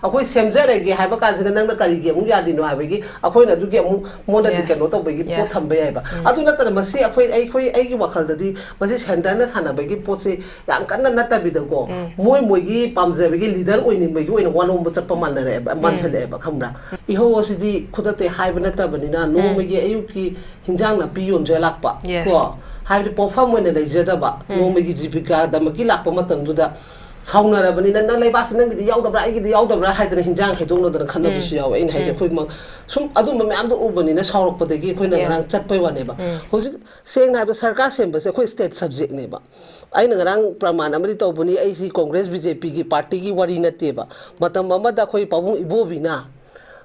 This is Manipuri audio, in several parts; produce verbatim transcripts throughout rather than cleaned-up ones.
ꯑꯩꯈꯣꯏ ꯁꯦꯝꯖꯔꯒꯦ ꯍꯥꯏꯕ ꯀꯥꯟꯁꯤꯗ ꯅꯪꯅ ꯀꯔꯤꯒꯤ ꯑꯃꯨꯛ ꯌꯥꯗ꯭ꯔꯤꯅꯣ ꯍꯥꯏꯕꯒꯤ ꯑꯩꯈꯣꯏꯅ ꯑꯗꯨꯒꯤ ꯑꯃꯨꯛ ꯃꯉꯣꯟꯗꯗꯤ ꯀꯩꯅꯣ ꯇꯧꯕꯒꯤ ꯄꯣꯠ ꯊꯝꯕ ꯌꯥꯏꯕ꯫ ꯑꯗꯨ ꯅꯠꯇꯅ ꯃꯁꯤ ꯑꯩꯈꯣꯏ, ꯑꯩꯈꯣꯏ, ꯑꯩꯒꯤ ꯋꯥꯈꯜꯗꯗꯤ ꯃꯁꯤ ꯁꯦꯟꯇꯔꯅ ꯁꯥꯟꯅꯕꯒꯤ ꯄꯣꯠꯁꯦ ꯌꯥꯝ ꯀꯟꯅ ꯅꯠꯇꯕꯤꯗꯀꯣ, ꯃꯣꯏ ꯃꯣꯏꯒꯤ ꯄꯥꯝꯖꯕꯒꯤ ꯂꯤꯗꯔ ꯑꯣꯏꯅꯤꯡꯕꯒꯤ ꯑꯣꯏꯅ ꯋꯥꯂꯣꯝꯕ ꯆꯠꯄ ꯃꯥꯟꯅꯔꯛꯑꯦꯕ, ꯃꯥꯟꯁꯜꯂꯛꯑꯦꯕ, ꯈꯪꯕ꯭ꯔꯥ? ꯏꯍꯧ ꯑꯁꯤꯗꯤ ꯈꯨꯗꯛꯇ ꯍꯥꯏꯕ ꯅꯠꯇꯕꯅꯤꯅ ꯅꯣꯡꯃꯒꯤ ꯑꯌꯨꯛꯀꯤ ꯍꯤꯟꯖꯥꯡ ꯅꯥꯄꯤ ꯌꯣꯟꯖ ꯂꯥꯛꯄ, ꯀꯣ, ꯍꯥꯏꯕꯗꯤ ꯄꯣꯠꯐꯝ ꯑꯣꯏꯅ ꯂꯩꯖꯗꯕ, ꯅꯣꯡꯃꯒꯤ ꯖꯤꯕꯤꯀꯥꯗꯃꯛꯀꯤ ꯂꯥꯛꯄ ꯃꯇꯝꯗꯨꯗ ꯁꯥꯎꯅꯔꯕꯅꯤꯅ, "ꯅꯪ ꯂꯩꯕꯥꯛꯁꯤ ꯅꯪꯒꯤꯗꯤ ꯌꯥꯎꯗꯕ꯭ꯔꯥ, ꯑꯩꯒꯤꯗꯤ ꯌꯥꯎꯗꯕ꯭ꯔꯥ?" ꯍꯥꯏꯗꯅ ꯍꯤꯟꯖꯥꯡ ꯍꯩꯗꯣꯛꯅꯗꯅ ꯈꯠꯅꯕꯁꯨ ꯌꯥꯎꯋꯦ꯫ ꯑꯩꯅ ꯍꯥꯏꯁꯦ, ꯑꯩꯈꯣꯏ ꯃ-, ꯁꯨꯝ ꯑꯗꯨꯝꯕ ꯃꯌꯥꯝꯗꯣ ꯎꯕꯅꯤꯅ ꯁꯥꯎꯔꯛꯄꯗꯒꯤ ꯑꯩꯈꯣꯏꯅ ꯉꯔꯥꯡ ꯆꯠꯄꯩ ꯋꯥꯅꯦꯕ꯫ ꯍꯧꯖꯤꯛ ꯁꯦꯡꯅ ꯍꯥꯏꯕꯗ ꯁꯔꯀꯥꯔ ꯁꯦꯝꯕꯁꯦ ꯑꯩꯈꯣꯏ ꯁ꯭ꯇꯦꯠ ꯁꯕꯖꯦꯛꯅꯦꯕ꯫ ꯑꯩꯅ ꯉꯔꯥꯡ ꯄ꯭ꯔꯃꯥꯟ ꯑꯃꯗꯤ ꯇꯧꯕꯅꯤ, ꯑꯩꯁꯤ ꯀꯣꯡꯒ꯭ꯔꯦꯁ ꯕꯤ ꯖꯦ ꯄꯤꯒꯤ ꯄꯥꯔꯇꯤꯒꯤ ꯋꯥꯔꯤ ꯅꯠꯇꯦꯕ꯫ ꯃꯇꯝ ꯑꯃꯗ ꯑꯩꯈꯣꯏ ꯄꯥꯕꯨꯡ ꯏꯕꯣꯕꯤꯅ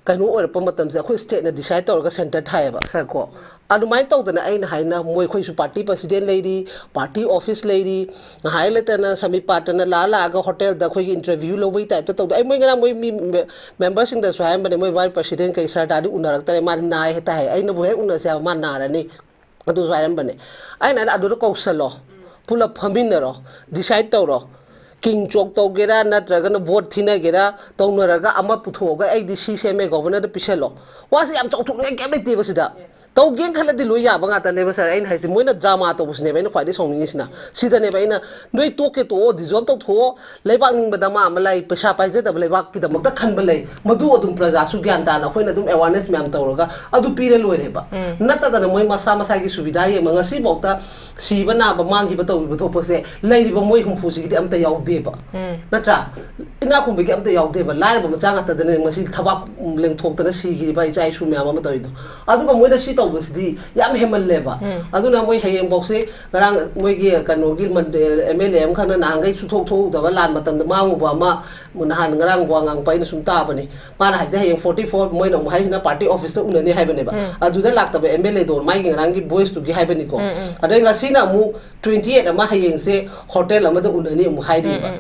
ꯀꯩꯅꯣ ꯑꯣꯏꯔꯛꯄ ꯃꯇꯝꯁꯦ ꯑꯩꯈꯣꯏ ꯁ꯭ꯇꯦꯠꯅ ꯗꯤꯁꯥꯏꯗ ꯇꯧꯔꯒ ꯁꯦꯟꯇꯔ ꯊꯥꯏꯌꯦꯕ, ꯁꯥꯔ, ꯀꯣ꯫ ꯑꯗꯨꯃꯥꯏꯅ ꯇꯧꯗꯅ ꯑꯩꯅ ꯍꯥꯏꯅ ꯃꯣꯏ, ꯑꯩꯈꯣꯏꯁꯨ ꯄꯥꯔꯇꯤ ꯄ꯭ꯔꯁꯤꯗꯦꯟ ꯂꯩꯔꯤ, ꯄꯥꯔꯇꯤ ꯑꯣꯐꯤꯁ ꯂꯩꯔꯤ, ꯉꯥꯏꯍꯥꯛ ꯂꯩꯇꯅ ꯁꯃꯤꯠ ꯄꯥꯇꯅ ꯂꯥꯛꯑ ꯂꯥꯛꯑꯒ ꯍꯣꯇꯦꯜꯗ ꯑꯩꯈꯣꯏꯒꯤ ꯏꯟꯇꯔꯚ꯭ꯌꯨ ꯂꯧꯕꯒꯤ ꯇꯥꯏꯞꯇ ꯇꯧꯗ-, ꯑꯩ ꯃꯣꯏ ꯉꯔꯥꯡ ꯃꯣꯏ ꯃꯤ ꯃꯦ-, ꯃꯦꯝꯕꯔꯁꯤꯡꯗꯁꯨ ꯍꯥꯏꯔꯝꯕꯅꯦ, ꯃꯣꯏ ꯚꯥꯏꯁ ꯄ꯭ꯔꯁꯤꯗꯦꯟ ꯀꯩ ꯁꯥꯔ ꯇꯥꯗꯤ ꯎꯅꯔꯛꯇꯔꯦ, ꯃꯥꯗꯤ ꯅꯥꯏ ꯍꯥꯏꯇꯥꯔꯦ, ꯑꯩꯅꯕꯨ ꯍꯦꯛ ꯎꯅꯁꯦ ꯍꯥꯏꯕ ꯃꯥ ꯅꯥꯔꯅꯤ꯫ ꯑꯗꯨꯁꯨ ꯍꯥꯏꯔꯝꯕꯅꯦ꯫ ꯑꯩꯅ ꯍꯥꯏꯅ ꯑꯗꯨꯗ ꯀꯧꯁꯜꯂꯣ, ꯄꯨꯂꯞ ꯐꯝꯃꯤꯟꯅꯔꯣ, ꯗꯤꯁꯥꯏꯗ ꯇꯧꯔꯣ꯫ ꯀꯤꯡ ꯆꯣꯛ ꯇꯧꯒꯦꯔꯥ ꯅꯠꯇ꯭ꯔꯒꯅ ꯚꯣꯠ ꯊꯤꯅꯒꯦꯔꯥ ꯇꯧꯅꯔꯒ ꯑꯃ ꯄꯨꯊꯣꯛꯑꯒ ꯑꯩꯗꯤ ꯁꯤ ꯁꯦꯝꯃꯦ ꯒꯣꯚꯔꯅꯔꯗ ꯄꯤꯁꯜꯂꯣ꯫ ꯋꯥꯁꯦ ꯌꯥꯝ ꯆꯥꯎꯊꯣꯛꯅꯤꯡꯉꯥꯏ ꯀꯩꯝ ꯂꯩꯇꯦꯕ ꯁꯤꯗ꯫ ꯇꯧꯒꯦꯅ ꯈꯜꯂꯗꯤ ꯂꯣꯏ ꯌꯥꯕ ꯉꯥꯛꯇꯅꯦꯕ ꯁꯥꯔ꯫ ꯑꯩꯅ ꯍꯥꯏꯁꯦ, ꯃꯣꯏꯅ ꯗ꯭ꯔꯃꯥ ꯇꯧꯕꯁꯤꯅꯦꯕ ꯑꯩꯅ ꯈ꯭ꯋꯥꯏꯗꯩ ꯁꯥꯎꯅꯤꯡꯉꯤꯁꯤꯅ꯫ ꯁꯤꯗꯅꯦꯕ ꯑꯩꯅ, "ꯅꯣꯏ ꯇꯣꯛꯀꯦ ꯇꯣꯛꯑꯣ, ꯗꯤꯖꯣꯜꯕ ꯇꯧꯊꯣꯛꯑꯣ, ꯂꯩꯕꯥꯛ ꯅꯤꯡꯕꯗ ꯃꯥ ꯑꯃ ꯂꯩ, ꯄꯩꯁꯥ ꯄꯥꯏꯖꯗꯕ ꯂꯩꯕꯥꯛꯀꯤꯗꯃꯛꯇ ꯈꯟꯕ ꯂꯩ, ꯃꯗꯨ ꯑꯗꯨꯝ ꯄ꯭ꯔꯖꯥꯁꯨ ꯒ꯭ꯌꯥꯟ ꯇꯥꯅ ꯑꯩꯈꯣꯏꯅ ꯑꯗꯨꯝ ꯑꯦꯋꯥꯔꯅꯦꯁ ꯃꯌꯥꯝ ꯇꯧꯔꯒ ꯑꯗꯨ ꯄꯤꯔ ꯂꯣꯏꯔꯦꯕ"꯫ ꯅꯠꯇꯗꯅ ꯃꯣꯏ ꯃꯁꯥ ꯃꯁꯥꯒꯤ ꯁꯨꯕꯤꯗꯥ ꯌꯦꯡꯕ, ꯉꯁꯤꯐꯥꯎꯗ ꯁꯤꯕ ꯅꯥꯕ ꯃꯥꯡꯈꯤꯕ ꯇꯧꯈꯤꯕ ꯊꯣꯛꯄꯁꯦ ꯂꯩꯔꯤꯕ ꯃꯣꯏ ꯍꯨꯝꯐꯨꯁꯤꯒꯤꯗꯤ ꯑꯝꯇ ꯌꯥꯎꯗꯦꯕ꯫ ꯅꯠꯇ꯭ꯔꯥ? ꯏꯅꯥꯛ ꯈꯨꯟꯕꯒꯤ ꯑꯝꯇ ꯌꯥꯎꯗꯦꯕ, ꯂꯥꯏꯔꯕ ꯃꯆꯥ ꯉꯥꯛꯇꯗꯅꯦ ꯉꯁꯤ ꯊꯕꯥꯛ ꯂꯦꯡꯊꯣꯛꯇꯅ ꯁꯤꯈꯤꯕ ꯏꯆꯥ ꯏꯁꯨ ꯃꯌꯥꯝ ꯑꯃ ꯇꯧꯔꯤꯗꯣ꯫ ꯑꯗꯨꯒ ꯃꯣꯏꯅ ꯁꯤ ꯇꯧꯕꯁꯤꯗꯤ ꯌꯥꯝ ꯍꯦꯟꯃꯜꯂꯦꯕ꯫ ꯑꯗꯨꯅ ꯃꯣꯏ ꯍꯌꯦꯡꯐꯥꯎꯁꯦ ꯉꯔꯥꯡ ꯃꯣꯏꯒꯤ ꯀꯩꯅꯣꯒꯤ ꯃꯟ-, ꯑꯦꯝ ꯑꯦꯜ ꯑꯦ ꯑꯃꯈꯛꯅ ꯅꯍꯥꯟꯈꯩ ꯁꯨꯊꯣꯛ ꯊꯣꯛꯎꯗꯕ ꯂꯥꯟ ꯃꯇꯝꯗ ꯃꯥꯡꯉꯨꯕ ꯑꯃ ꯅꯍꯥꯟ ꯉꯔꯥꯡ ꯋꯥ ꯉꯥꯡꯕ ꯑꯩꯅ ꯁꯨꯝ ꯇꯥꯕꯅꯦ꯫ ꯃꯥꯅ ꯍꯥꯏꯕꯁꯦ ꯍꯌꯦꯡ forty four ꯃꯣꯏꯅ ꯑꯃꯨꯛ ꯍꯥꯏꯁꯤꯅ ꯄꯥꯔꯇꯤ ꯑꯣꯐꯤꯁꯇ ꯎꯅꯅꯤ ꯍꯥꯏꯕꯅꯦꯕ꯫ ꯑꯗꯨꯗ ꯂꯥꯛꯇꯕ ꯑꯦꯝ ꯑꯦꯜ ꯑꯦꯗꯣ ꯃꯥꯒꯤ ꯉꯔꯥꯡꯒꯤ ꯚꯣꯏꯁꯇꯨꯒꯤ ꯍꯥꯏꯕꯅꯤꯀꯣ꯫ ꯑꯗꯩ ꯉꯁꯤꯅ ꯑꯃꯨꯛ twenty eight ꯑꯃ ꯍꯌꯦꯡꯁꯦ ꯍꯣꯇꯦꯜ ꯑꯃꯗ ꯎꯅꯅꯤ ꯑꯃꯨꯛ ꯍꯥꯏꯔꯤꯕ꯫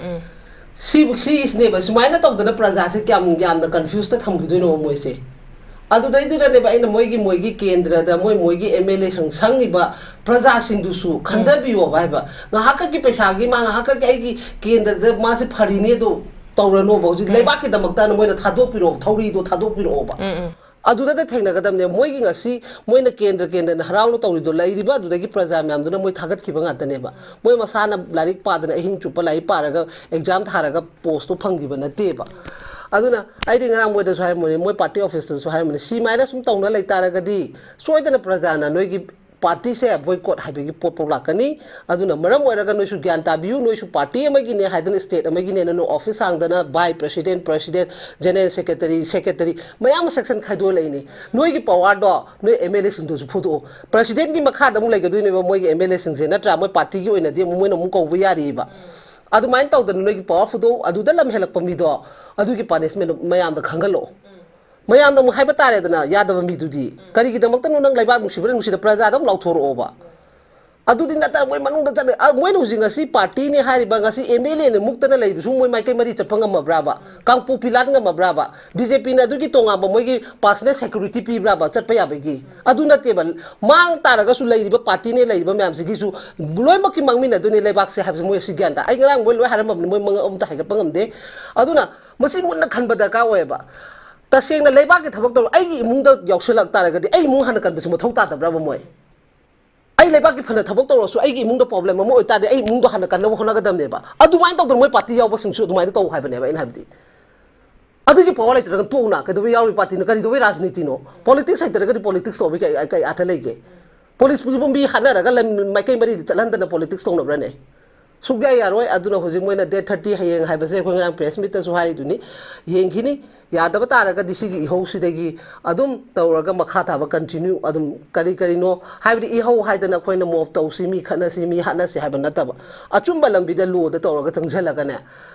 ꯁꯤꯕꯨ, ꯁꯤꯁꯤꯅꯦꯕ, ꯁꯨꯃꯥꯏꯅ ꯇꯧꯗꯅ ꯄ꯭ꯔꯖꯥꯁꯦ ꯀꯌꯥꯝ ꯌꯥꯝꯅ ꯀꯟꯐ꯭ꯌꯨꯁꯇ ꯊꯝꯈꯤꯗꯣꯏꯅꯣꯕ ꯃꯣꯏꯁꯦ꯫ ꯑꯗꯨꯗꯩꯗꯨꯗꯅꯦꯕ ꯑꯩꯅ ꯃꯣꯏꯒꯤ, ꯃꯣꯏꯒꯤ ꯀꯦꯟꯗ꯭ꯔꯗ ꯃꯣꯏ, ꯃꯣꯏꯒꯤ ꯑꯦꯝ ꯑꯦꯜ ꯑꯦ ꯁꯪ-, ꯁꯪꯉꯤꯕ ꯄ꯭ꯔꯖꯥꯁꯤꯡꯗꯨꯁꯨ ꯈꯟꯊꯕꯤꯌꯣꯕ ꯍꯥꯏꯕ꯫ ꯉꯥꯏꯍꯥꯛꯀꯤ ꯄꯩꯁꯥꯒꯤ ꯃꯥ ꯉꯥꯏꯍꯥꯛꯀꯤ ꯑꯩꯒꯤ ꯀꯦꯟꯗ꯭ꯔꯗ ꯃꯥꯁꯦ ꯐꯔꯤꯅꯦ ꯑꯗꯣ ꯇꯧꯔꯅꯣꯕ꯫ ꯍꯧꯖꯤꯛ ꯂꯩꯕꯥꯛꯀꯤꯗꯃꯛꯇꯅ ꯃꯣꯏꯅ ꯊꯥꯗꯣꯛꯄꯤꯔꯛꯑꯣ, ꯊꯧꯔꯤꯗꯣ ꯊꯥꯗꯣꯛꯄꯤꯔꯛꯑꯣꯕ꯫ ꯑꯗꯨꯗꯗ ꯊꯦꯡꯅꯒꯗꯕꯅꯦ꯫ ꯃꯣꯏꯒꯤ ꯉꯁꯤ ꯃꯣꯏꯅ ꯀꯦꯟꯗ꯭ꯔ ꯀꯦꯟꯗ꯭ꯔꯅ ꯍꯔꯥꯎꯅ ꯇꯧꯔꯤꯗꯣ, ꯂꯩꯔꯤꯕ ꯑꯗꯨꯗꯒꯤ ꯄ꯭ꯔꯖꯥ ꯃꯌꯥꯝꯗꯨꯅ ꯃꯣꯏ ꯊꯥꯒꯠꯈꯤꯕ ꯉꯥꯛꯇꯅꯦꯕ꯫ ꯃꯣꯏ ꯃꯁꯥꯅ ꯂꯥꯏꯔꯤꯛ ꯄꯥꯗꯅ ꯑꯍꯤꯡ ꯆꯨꯞꯄ ꯂꯥꯏꯔꯤꯛ ꯄꯥꯔꯒ ꯑꯦꯛꯖꯥꯝ ꯊꯥꯔꯒ ꯄꯣꯁꯇꯣ ꯐꯪꯈꯤꯕ ꯅꯠꯇꯦꯕ꯫ ꯑꯗꯨꯅ ꯑꯩꯗꯤ ꯉꯔꯥꯡ ꯃꯣꯏꯗꯁꯨ ꯍꯥꯏꯔꯝꯕꯅꯤ, ꯃꯣꯏ ꯄꯥꯔꯇꯤ ꯑꯣꯐꯤꯁꯇꯁꯨ ꯍꯥꯏꯔꯝꯕꯅꯤ, ꯁꯤꯃꯥꯏꯅ ꯁꯨꯝ ꯇꯧꯅ ꯂꯩꯇꯥꯔꯒꯗꯤ ꯁꯣꯏꯗꯅ ꯄ꯭ꯔꯖꯥꯅ ꯅꯣꯏꯒꯤ ꯄꯥꯔꯇꯤꯁꯦ ꯕꯣꯏꯀꯣꯠ ꯍꯥꯏꯕꯒꯤ ꯄꯣꯠꯐꯥꯎ ꯂꯥꯛꯀꯅꯤ꯫ ꯑꯗꯨꯅ ꯃꯔꯝ ꯑꯣꯏꯔꯒ ꯅꯣꯏꯁꯨ ꯒ꯭ꯌꯥꯟ ꯇꯥꯕꯤꯌꯨ, ꯅꯣꯏꯁꯨ ꯄꯥꯔꯇꯤ ꯑꯃꯒꯤꯅꯦ ꯍꯥꯏꯗꯅ, ꯁ꯭ꯇꯦꯠ ꯑꯃꯒꯤꯅꯦꯅ ꯅꯣꯏ ꯑꯣꯐꯤꯁ ꯍꯥꯡꯗꯅ vice president, president, general secretary, secretary ꯃꯌꯥꯝ ꯑꯃ ꯁꯦꯛꯁꯟ ꯈꯥꯏꯗꯣꯛꯂꯛꯏꯅꯤ꯫ ꯅꯣꯏꯒꯤ ꯄꯋꯥꯔꯗꯣ ꯅꯣꯏ ꯑꯦꯝ ꯑꯦꯜ ꯑꯦꯁꯤꯡꯗꯨꯁꯨ ꯐꯨꯗꯣꯛꯑꯣ꯫ ꯄ꯭ꯔꯦꯁꯤꯗꯦꯟꯒꯤ ꯃꯈꯥꯗ ꯑꯃꯨꯛ ꯂꯩꯒꯗꯣꯏꯅꯦꯕ ꯃꯣꯏꯒꯤ ꯑꯦꯝ ꯑꯦꯜ ꯑꯦꯁꯤꯡꯁꯦ, ꯅꯠꯇ꯭ꯔꯥ? ꯃꯣꯏ ꯄꯥꯔꯇꯤꯒꯤ ꯑꯣꯏꯅꯗꯤ ꯑꯃꯨꯛ ꯃꯣꯏꯅ ꯑꯃꯨꯛ ꯀꯧꯕ ꯌꯥꯔꯤꯕ꯫ ꯑꯗꯨꯃꯥꯏꯅ ꯇꯧꯗꯅ ꯅꯣꯏꯒꯤ ꯄꯋꯥꯔ ꯐꯨꯗꯣꯛꯑꯣ, ꯑꯗꯨꯗ ꯂꯝ ꯍꯦꯜꯂꯛꯄ ꯃꯤꯗꯣ ꯑꯗꯨꯒꯤ ꯄꯥꯅꯤꯁꯃꯦꯟꯗꯣ ꯃꯌꯥꯝꯗ ꯈꯪꯍꯜꯂꯛꯑꯣ꯫ ꯃꯌꯥꯝꯗ ꯑꯃꯨꯛ ꯍꯥꯏꯕ ꯇꯥꯔꯦꯗꯅ, ꯌꯥꯗꯕ ꯃꯤꯗꯨꯗꯤ꯫ ꯀꯔꯤꯒꯤꯗꯃꯛꯇꯅꯣ ꯅꯪ ꯂꯩꯕꯥꯛ ꯅꯨꯡꯁꯤꯕ꯭ꯔꯥ ꯅꯨꯡꯁꯤꯗ ꯄ꯭ꯔꯖꯥꯗ ꯑꯃꯨꯛ ꯂꯥꯎꯊꯣꯔꯛꯑꯣꯕ꯫ ꯑꯗꯨꯗꯤ ꯅꯠꯇꯅ ꯃꯣꯏ ꯃꯅꯨꯡꯗ ꯆꯠꯂꯦ꯫ ꯑ, ꯃꯣꯏꯅ ꯍꯧꯖꯤꯛ ꯉꯁꯤ ꯄꯥꯔꯇꯤꯅꯦ ꯍꯥꯏꯔꯤꯕ, ꯉꯁꯤ ꯑꯦꯝ ꯑꯦꯜ ꯑꯦꯅ ꯃꯨꯛꯇꯅ ꯂꯩꯕꯁꯨ ꯃꯣꯏ ꯃꯥꯏꯀꯩ ꯃꯔꯤ ꯆꯠꯄ ꯉꯝꯃꯕ꯭ꯔꯥꯕ? ꯀꯥꯡꯄꯣꯛꯄꯤ ꯂꯥꯟ ꯉꯝꯃꯕ꯭ꯔꯥꯕ? ꯕꯤ ꯖꯦ ꯄꯤꯅ ꯑꯗꯨꯒꯤ ꯇꯣꯉꯥꯟꯕ ꯃꯣꯏꯒꯤ ꯄꯥꯔꯁꯣꯅꯦꯜ ꯁꯦꯀ꯭ꯌꯨꯔꯤꯇꯤ ꯄꯤꯕ꯭ꯔꯥꯕ ꯆꯠꯄ ꯌꯥꯕꯒꯤ? ꯑꯗꯨ ꯅꯠꯇꯦꯕ꯫ ꯃꯥꯡ ꯇꯥꯔꯒꯁꯨ ꯂꯩꯔꯤꯕ ꯄꯥꯔꯇꯤꯅꯦ ꯂꯩꯔꯤꯕ ꯃꯌꯥꯝꯁꯤꯒꯤꯁꯨ ꯂꯣꯏꯅꯃꯛꯀꯤ ꯃꯥꯡꯃꯤꯟꯅꯗꯣꯏꯅꯦ ꯂꯩꯕꯥꯛꯁꯦ ꯍꯥꯏꯕꯁꯦ ꯃꯣꯏ ꯑꯁꯤ ꯒ꯭ꯌꯥꯟ ꯇꯥ꯫ ꯑꯩ ꯉꯔꯥꯡ ꯃꯣꯏ ꯂꯣꯏ ꯍꯥꯏꯔꯝꯃꯕꯅꯤ, ꯃꯣꯏ ꯃꯉꯛ ꯑꯝꯇ ꯍꯥꯏꯒꯠꯄ ꯉꯝꯗꯦ꯫ ꯑꯗꯨꯅ ꯃꯁꯤ ꯃꯨꯟꯅ ꯈꯟꯕ ꯗꯔꯀꯥꯔ ꯑꯣꯏꯌꯦꯕ꯫ ꯇꯁꯦꯡꯅ ꯂꯩꯕꯥꯛꯀꯤ ꯊꯕꯛ ꯇꯧꯔ ꯑꯩꯒꯤ ꯏꯃꯨꯡꯗ ꯌꯥꯎꯁꯜꯂꯛ ꯇꯥꯔꯒꯗꯤ ꯑꯩ ꯏꯃꯨꯡ ꯍꯥꯟꯅ ꯀꯟꯕꯁꯤ ꯃꯊꯧ ꯇꯥꯗꯕ꯭ꯔꯕ ꯃꯣꯏ? ꯑꯩ ꯂꯩꯕꯥꯛꯀꯤ ꯐꯅ ꯊꯕꯛ ꯇꯧꯔꯁꯨ ꯑꯩꯒꯤ ꯏꯃꯨꯡꯗ ꯄ꯭ꯔꯣꯕ꯭ꯂꯦꯝ ꯑꯃ ꯑꯣꯏꯇꯥꯔꯗꯤ ꯑꯩ ꯏꯃꯨꯡꯗꯣ ꯍꯥꯟꯅ ꯀꯟꯅꯕ ꯍꯣꯠꯅꯒꯗꯕꯅꯦꯕ꯫ ꯑꯗꯨꯃꯥꯏꯅ ꯇꯧꯗꯅ ꯃꯣꯏ ꯄꯥꯔꯇꯤ ꯌꯥꯎꯕꯁꯤꯡꯁꯨ ꯑꯗꯨꯃꯥꯏꯅ ꯇꯧ ꯍꯥꯏꯕꯅꯦꯕ ꯑꯩꯅ ꯍꯥꯏꯕꯗꯤ꯫ ꯑꯗꯨꯒꯤ ꯄꯋꯥꯔ ꯂꯩꯇ꯭ꯔꯒ ꯇꯣꯛꯎꯅ ꯀꯩꯗꯧꯕꯩ ꯌꯥꯎꯔꯤ ꯄꯥꯔꯇꯤꯅꯣ? ꯀꯔꯤꯗꯧꯕꯩ ꯔꯥꯖꯅꯤꯇꯤꯅꯣ? ꯄꯣꯂꯤꯇꯤꯛꯁ ꯍꯩꯇ꯭ꯔꯒꯗꯤ ꯄꯣꯂꯤꯇꯤꯛꯁ ꯇꯧꯕꯒꯤ ꯀꯩ, ꯀꯩ ꯑꯥꯔꯊ ꯂꯩꯒꯦ? ꯄꯣꯂꯤꯁꯄꯨ ꯃꯤ ꯍꯥꯠꯅꯔꯒ ꯂꯝ ꯃꯥꯏꯀꯩ ꯃꯔꯤꯗ ꯆꯠꯍꯟꯗꯅ ꯄꯣꯂꯤꯇꯤꯛꯁ ꯇꯧꯅꯕ꯭ꯔꯅꯦ? ꯁꯨꯛꯌꯥ ꯌꯥꯔꯣꯏ꯫ ꯑꯗꯨꯅ ꯍꯧꯖꯤꯛ ꯃꯣꯏꯅ ꯗꯦꯠ ꯊꯥꯔꯇꯤ ꯍꯌꯦꯡ ꯍꯥꯏꯕꯁꯦ ꯑꯩꯈꯣꯏ ꯉꯔꯥꯡ ꯄ꯭ꯔꯦꯁ ꯃꯤꯠꯇꯁꯨ ꯍꯥꯏꯔꯤꯗꯨꯅꯤ, ꯌꯦꯡꯈꯤꯅꯤ꯫ ꯌꯥꯗꯕ ꯇꯥꯔꯒꯗꯤ ꯁꯤꯒꯤ ꯏꯍꯧꯁꯤꯗꯒꯤ ꯑꯗꯨꯝ ꯇꯧꯔꯒ ꯃꯈꯥ ꯇꯥꯕ ꯀꯟꯇꯤꯅ꯭ꯌꯨ ꯑꯗꯨꯝ ꯀꯔꯤ ꯀꯔꯤꯅꯣ ꯍꯥꯏꯕꯗꯤ ꯏꯍꯧ ꯍꯥꯏꯗꯅ ꯑꯩꯈꯣꯏꯅ ꯃꯣꯞ ꯇꯧꯁꯤ, ꯃꯤ ꯈꯠꯅꯁꯤ, ꯃꯤ ꯍꯥꯠꯅꯁꯤ ꯍꯥꯏꯕ ꯅꯠꯇꯕ, ꯑꯆꯨꯝꯕ ꯂꯝꯕꯤꯗ ꯂꯣꯗ ꯇꯧꯔꯒ ꯆꯪꯁꯤꯜꯂꯒꯅꯦ,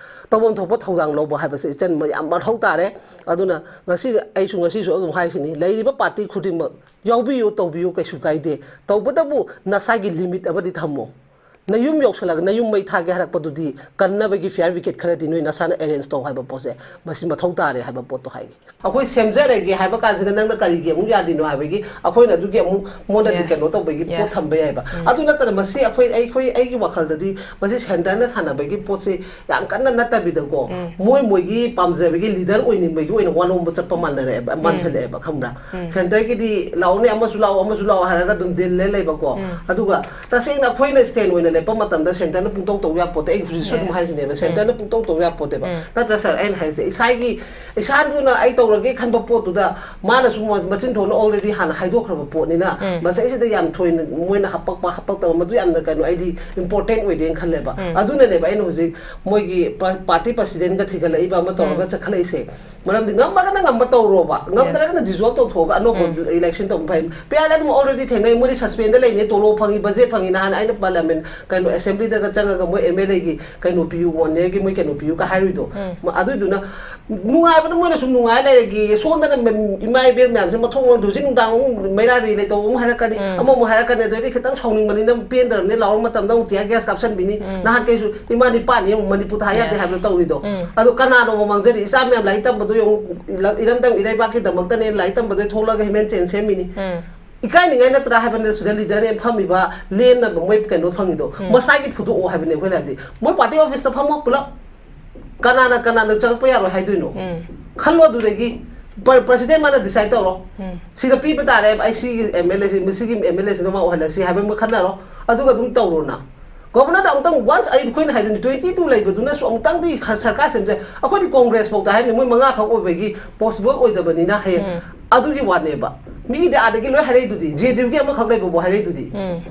ꯇꯧꯐꯝ ꯊꯣꯛꯄ ꯊꯧꯗꯥꯡ ꯂꯧꯕ ꯍꯥꯏꯕꯁꯦ ꯏꯆꯟ ꯌꯥꯝ ꯃꯊꯧ ꯇꯥꯔꯦ꯫ ꯑꯗꯨꯅ ꯉꯁꯤ ꯑꯩꯁꯨ ꯉꯁꯤꯁꯨ ꯑꯗꯨꯝ ꯍꯥꯏꯁꯤꯅꯤ, ꯂꯩꯔꯤꯕ ꯄꯥꯔꯇꯤ ꯈꯨꯗꯤꯡꯃꯛ ꯌꯥꯎꯕꯤꯌꯨ, ꯇꯧꯕꯤꯌꯨ, ꯀꯩꯁꯨ ꯀꯥꯏꯗꯦ꯫ ꯇꯧꯕꯇꯕꯨ ꯅꯁꯥꯒꯤ ꯂꯤꯃꯤꯠ ꯑꯃꯗꯤ ꯊꯝꯃꯣ꯫ ꯅꯌꯨꯝ ꯌꯧꯁꯜꯂꯒ ꯅꯌꯨꯝ ꯃꯩ ꯊꯥꯒꯦ ꯍꯥꯏꯔꯛꯄꯗꯨꯗꯤ ꯀꯟꯅꯕꯒꯤ fire brigade ꯈꯔꯗꯤ ꯅꯣꯏ ꯅꯁꯥꯅ arrange ꯇꯧ ꯍꯥꯏꯕ ꯄꯣꯠꯁꯦ, ꯃꯁꯤ ꯃꯊꯧ ꯇꯥꯔꯦ ꯍꯥꯏꯕ ꯄꯣꯠꯇꯣ ꯍꯥꯏꯒꯦ꯫ ꯑꯩꯈꯣꯏ ꯁꯦꯝꯖꯔꯒꯦ ꯍꯥꯏꯕ ꯀꯥꯟꯁꯤꯗ ꯅꯪꯅ ꯀꯔꯤꯒꯤ ꯑꯃꯨꯛ ꯌꯥꯗ꯭ꯔꯤꯅꯣ ꯍꯥꯏꯕꯒꯤ ꯑꯩꯈꯣꯏꯅ ꯑꯗꯨꯒꯤ ꯑꯃꯨꯛ ꯃꯉꯣꯟꯗꯗꯤ Yes. ꯀꯩꯅꯣ ꯇꯧꯕꯒꯤ ꯄꯣꯠ Yes. ꯊꯝꯕ ꯌꯥꯏꯕ꯫ ꯎꯝ. ꯑꯗꯨ ꯅꯠꯇꯅ ꯃꯁꯤ ꯑꯩꯈꯣꯏ, ꯑꯩꯈꯣꯏ, ꯑꯩꯒꯤ ꯋꯥꯈꯜꯗꯗꯤ ꯃꯁꯤ centre ꯅ ꯁꯥꯟꯅꯕꯒꯤ ꯄꯣꯠꯁꯤ ꯌꯥꯝ ꯀꯟꯅ ꯅꯠꯇꯕꯤꯗꯀꯣ, ꯎꯝ. ꯃꯣꯏ ꯃꯣꯏꯒꯤ ꯄꯥꯝꯖꯕꯒꯤ leader ꯑꯣꯏꯅꯤꯡꯕꯒꯤ ꯑꯣꯏꯅ ꯋꯥꯅꯣꯝꯕ ꯆꯠꯄ ꯃꯥꯟꯅꯔꯛꯑꯦꯕ, ꯎꯝ. ꯃꯥꯟꯁꯤꯜꯂꯛꯑꯦꯕ, ꯈꯪꯕ꯭ꯔꯥ? ꯎꯝ. Centre ꯒꯤꯗꯤ ꯂꯥꯛꯑꯣꯅꯦ, ꯑꯃꯁꯨ ꯂꯥꯛꯑꯣ, ꯑꯃꯁꯨ ꯂꯥꯛꯑꯣ ꯍꯥꯏꯔꯒ ꯑꯗꯨꯝ ꯗꯤꯜꯂꯦ ꯂꯩꯕꯀꯣ꯫ ꯎꯝ. ꯑꯗꯨꯒ ꯇꯁꯦꯡꯅ ꯑꯩꯈꯣꯏꯅ stand ꯑꯣꯏꯅ ꯂꯦꯞꯄ ꯃꯇꯝꯗ centre ꯅ ꯄꯨꯡꯇꯧ ꯇꯧ ꯌꯥꯄꯣꯠꯇꯦ꯫ ꯑꯩ ꯍꯧꯖꯤꯛꯁꯨ ꯑꯗꯨꯝ Yes. ꯍꯥꯏꯁꯤꯅꯦꯕ, ꯎꯝ. Centre ꯅ ꯄꯨꯡꯇꯧ ꯇꯧ ꯌꯥꯄꯣꯠꯇꯦꯕ꯫ ꯎꯝ. ꯅꯠꯇ꯭ꯔꯥ sir? ꯑꯩꯅ ꯍꯥꯏꯁꯦ, ꯏꯁꯥꯒꯤ, ꯏꯁꯥꯗꯨꯅ ꯑꯩ ꯇꯧꯔꯒꯦ ꯈꯟꯕ ꯄꯣꯠꯇꯨꯗ ꯃꯥꯅꯁꯨ ꯃ-, ꯃꯆꯤꯟ ꯊꯣꯛꯅ already ꯍꯥꯟꯅ ꯍꯥꯏꯗꯣꯛꯈ꯭ꯔꯕ ꯄꯣꯠꯅꯤꯅ, ꯎꯝ. ꯃꯁꯤꯗꯩꯁꯤꯗ ꯌꯥꯝ ꯊꯣꯏꯅ ꯃꯣꯏꯅ ꯍꯥꯄꯛꯄ ꯍꯥꯄꯛꯇꯕ ꯃꯗꯨ ꯌꯥꯝꯅ, ꯀꯩꯅꯣ, ꯑꯩꯗꯤ important ꯑꯣꯏꯗꯦꯅ ꯈꯜꯂꯦꯕ꯫ ꯎꯝ. ꯑꯗꯨꯅꯅꯦꯕ ꯑꯩꯅ ꯍꯧꯖꯤꯛ ꯃꯣꯏꯒꯤ ꯄ-, party president ꯒ ꯊꯤꯒꯠꯂꯛꯏꯕ ꯑꯃ ꯇꯧꯔꯒ ꯎꯝ. ꯆꯠꯈꯠꯂꯛꯏꯁꯦ꯫ ꯃꯔꯝꯗꯤ ꯉꯝꯃꯒꯅ ꯉꯝꯕ ꯇꯧꯔꯣꯕ, Yes. ꯉꯝꯗ꯭ꯔꯒꯅ dissolve ꯇꯧꯊꯣꯛꯑꯒ ꯑꯅꯧꯕ ꯎꯝ. Election ꯇꯧꯕ ꯐꯩ꯫ ꯄꯤꯌꯥꯔ ꯑꯗꯨꯝ already ꯊꯦꯡꯅꯩ, ꯃꯣꯏꯗꯤ suspend ꯗ ꯂꯩꯅꯦ, ꯇꯣꯂꯣꯞ ꯐꯪꯉꯤ, budget ꯐꯪꯉꯤ, ꯅꯍꯥꯟ ꯑꯩꯅ parliament, ꯀꯩꯅꯣ, assembly ꯗꯒ ꯆꯪꯉꯒ ꯃꯣꯏ M L A ꯒꯤ ꯀꯩꯅꯣ ꯄꯤꯌꯨ, one year ꯒꯤ ꯃꯣꯏ ꯀꯩꯅꯣ ꯄꯤꯌꯨꯒ ꯍꯥꯏꯔꯨꯏꯗꯣ꯫ ꯎꯝ. ꯃ-, ꯑꯗꯨꯏꯗꯨꯅ ꯅꯨꯡꯉꯥꯏꯕꯅ ꯃꯣꯏꯅ ꯁꯨꯝ ꯅꯨꯡꯉꯥꯏ ꯂꯩꯔꯒꯦ, ꯁꯣꯝꯗꯅ ꯃ-, ꯏꯃꯥ ꯏꯕꯦꯟ ꯃꯌꯥꯝꯁꯦ ꯃꯊꯣꯡ ꯃꯔꯝ ꯍꯧꯖꯤꯛ ꯅꯨꯡꯗꯥꯡ ꯑꯃꯨꯛ ꯃꯩꯔꯥ ꯔꯦꯂꯤ ꯇꯧꯕ ꯑꯃꯨꯛ ꯍꯥꯏꯔꯛꯀꯅꯤ, ꯎꯝ. ꯑꯃꯃꯨꯛ ꯍꯥꯏꯔꯛꯀꯅꯤ, ꯑꯗꯩꯗꯤ ꯈꯤꯇꯪ ꯁꯥꯎꯅꯤꯡꯕꯅꯤꯅ ꯄꯦꯟꯗ꯭ꯔꯕꯅꯤ ꯂꯥꯎꯔ ꯃꯇꯝꯗ ꯑꯃꯨꯛ tear gas ꯀꯥꯞꯁꯟꯕꯤꯅꯤ꯫ ꯎꯝ. ꯅꯍꯥꯟ ꯀꯩꯁꯨ ꯏꯃꯥ ꯅꯤꯄꯥꯅꯤ ꯑꯃꯨꯛ ꯃꯅꯤꯄꯨꯔ ꯊꯥ ꯌꯥꯗꯦ Yes. ꯍꯥꯏꯕꯗꯣ ꯇꯧꯔꯤꯗꯣ꯫ ꯎꯝ. ꯑꯗꯣ ꯀꯅꯥꯅꯣꯕ ꯃꯥꯡꯖꯔꯤ? ꯏꯆꯥ ꯃꯌꯥꯝ ꯂꯥꯏꯔꯤꯛ ꯇꯝꯕꯗꯣ ꯌꯦꯡꯉꯨ, ꯏꯔꯝ-, ꯏꯔꯝꯗꯝ ꯏꯔꯩꯕꯥꯛꯀꯤꯗꯃꯛꯇꯅꯦ ꯂꯥꯏꯔꯤꯛ ꯇꯝꯕꯗꯣ ꯊꯣꯛꯂꯛꯑꯒ human chain ꯁꯦꯝꯃꯤꯅꯤ꯫ ꯎꯝ. ꯏꯀꯥꯏꯅꯤꯡꯉꯥꯏ ꯅꯠꯇ꯭ꯔꯥ ꯍꯥꯏꯕꯅꯤꯗ, ꯁꯤꯗ leader ꯅꯦ ꯐꯝꯃꯤꯕ, ꯂꯦꯝꯅ ꯃꯣꯏ ꯀꯩꯅꯣ ꯐꯪꯉꯤꯗꯣ, ꯎꯝ. ꯃꯁꯥꯒꯤ ꯐꯨꯗꯣꯛꯑꯣ ꯍꯥꯏꯕꯅꯦ ꯑꯩꯈꯣꯏꯅ ꯍꯥꯏꯕꯗꯤ꯫ ꯃꯣꯏ party office ꯇ ꯐꯝꯃꯣ ꯄꯨꯂꯞ, ꯀꯅꯥꯅ ꯀꯅꯥꯅ ꯆꯪꯉꯛꯄ ꯌꯥꯔꯣꯏ ꯍꯥꯏꯗꯣꯏꯅꯣ? ꯎꯝ. ꯈꯜꯂꯣ ꯑꯗꯨꯗꯒꯤ꯫ ꯄ-, president ꯃꯥꯅ decide ꯇꯧꯔꯣ꯫ ꯎꯝ. ꯁꯤꯗ ꯄꯤꯕ ꯇꯥꯔꯦ, ꯑꯩ ꯁꯤꯒꯤ M L A ꯁꯤ, ꯁꯤꯒꯤ M L A ꯁꯤꯅ ꯃꯥ ꯑꯣꯏꯍꯜꯂꯁꯤ ꯍꯥꯏꯕ ꯑꯃ ꯈꯟꯅꯔꯣ, ꯑꯗꯨꯒ ꯑꯗꯨꯝ ꯇꯧꯔꯣꯅ꯫ Governor ꯗ ꯑꯃꯨꯛꯇꯪ once, ꯑꯩ, ꯑꯩꯈꯣꯏꯅ ꯍꯥꯏꯗꯣꯏꯅꯤ, twenty two ꯂꯩꯕꯗꯨꯅꯁꯨ ꯑꯃꯨꯛꯇꯪꯗꯤ ꯈ-, ꯁꯔꯀꯥꯔ ꯁꯦꯝꯖ-, ꯑꯩꯈꯣꯏꯗꯤ Congress ꯐꯥꯎꯗ ꯍꯥꯏꯔꯤꯅꯤ, ꯃꯣꯏ ꯃꯉꯥ ꯈꯛ ꯑꯣꯏꯕꯒꯤ possible ꯑꯣꯏꯗꯕꯅꯤꯅ ꯍꯌꯦꯡ ꯎꯝ. ꯑꯗꯨꯒꯤ ꯋꯥꯅꯦꯕ꯫ ꯃꯤꯒꯤꯗꯤ ꯑꯥꯗꯒꯤ ꯂꯣꯏ ꯍꯥꯏꯔꯛꯏꯗꯨꯗꯤ, J D U ꯒꯤ ꯑꯃꯈꯛ ꯂꯩꯕꯕꯨ ꯍꯥꯏꯔꯛꯏꯗꯨꯗꯤ꯫ ꯎꯝ.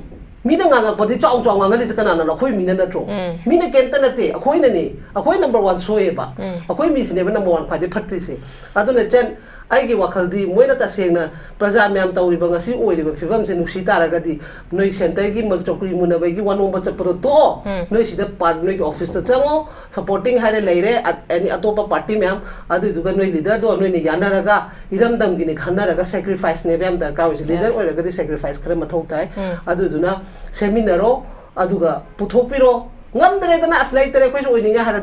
ꯃꯤꯅ ꯉꯥꯡꯉꯛꯄꯗꯤ ꯆꯥꯎ ꯆꯥꯎ ꯉꯥꯡꯍꯜꯂꯤꯁꯦ ꯀꯅꯥꯅꯅꯣ? ꯑꯩꯈꯣꯏ ꯃꯤꯅ ꯅꯠꯇ꯭ꯔꯣ? ꯎꯝ. ꯃꯤꯅ ꯀꯩꯝꯇ ꯅꯠꯇꯦ, ꯑꯩꯈꯣꯏꯅꯅꯦ꯫ ꯑꯩꯈꯣꯏ number one ꯁꯣꯏꯌꯦꯕ꯫ ꯎꯝ. ꯑꯩꯈꯣꯏ ꯃꯤꯁꯤꯅꯦꯕ number one ꯈ꯭ꯋꯥꯏꯗꯩ ꯐꯠꯇ꯭ꯔꯤꯁꯦ꯫ ꯑꯗꯨꯅ ꯆꯟ-, ꯑꯩꯒꯤ ꯋꯥꯈꯜꯗꯤ ꯃꯣꯏꯅ ꯇꯁꯦꯡꯅ ꯄ꯭ꯔꯖꯥ ꯃꯌꯥꯝ ꯇꯧꯔꯤꯕ ꯉꯁꯤ ꯑꯣꯏꯔꯤꯕ ꯐꯤꯕꯝꯁꯦ ꯅꯨꯡꯁꯤ ꯇꯥꯔꯒꯗꯤ, ꯅꯣꯏ centre ꯒꯤ ꯃ-, ꯆꯧꯀ꯭ꯔꯤ ꯃꯨꯟꯅꯕꯒꯤ ꯋꯥꯅꯣꯝꯕ ꯆꯠꯄꯗꯣ ꯇꯣꯛꯑꯣ꯫ ꯎꯝ. ꯅꯣꯏ ꯁꯤꯗ ꯄꯥ-, ꯅꯣꯏꯒꯤ office ꯇ ꯆꯪꯉꯣ, supporting ꯍꯥꯏꯔꯦ ꯂꯩꯔꯦ, ꯑ-, any ꯑꯇꯣꯞꯄ party ꯃꯌꯥꯝ, ꯑꯗꯨꯗꯨꯒ ꯅꯣꯏ leader ꯗꯣ ꯅꯣꯏꯅ ꯌꯥꯅꯔꯒ, ꯏꯔꯝꯗꯝꯒꯤꯅꯤ ꯈꯟꯅꯔꯒ sacrifice ꯅꯦꯕ ꯌꯥꯝ ꯗꯔꯀꯥꯔ ꯑꯣꯏꯁꯦ꯫ Leader Yes. ꯑꯣꯏꯔꯒꯗꯤ sacrifice ꯈꯔ ꯃꯊꯧ ꯇꯥꯏ꯫ ꯎꯝ. ꯑꯗꯨꯗꯨꯅ ꯁꯦꯝꯃꯤꯟꯅꯔꯣ꯫ ꯑꯗꯨꯒ ꯄꯨꯊꯣꯛꯄꯤꯔꯣ꯫ ꯉꯝꯗ꯭ꯔꯦꯗꯅ, ꯑꯁ, ꯂꯩꯇ꯭ꯔꯦ, ꯑꯩꯈꯣꯏꯁꯨ ꯑꯣꯏꯅꯤꯡꯉꯦ ꯍꯥꯏꯔ,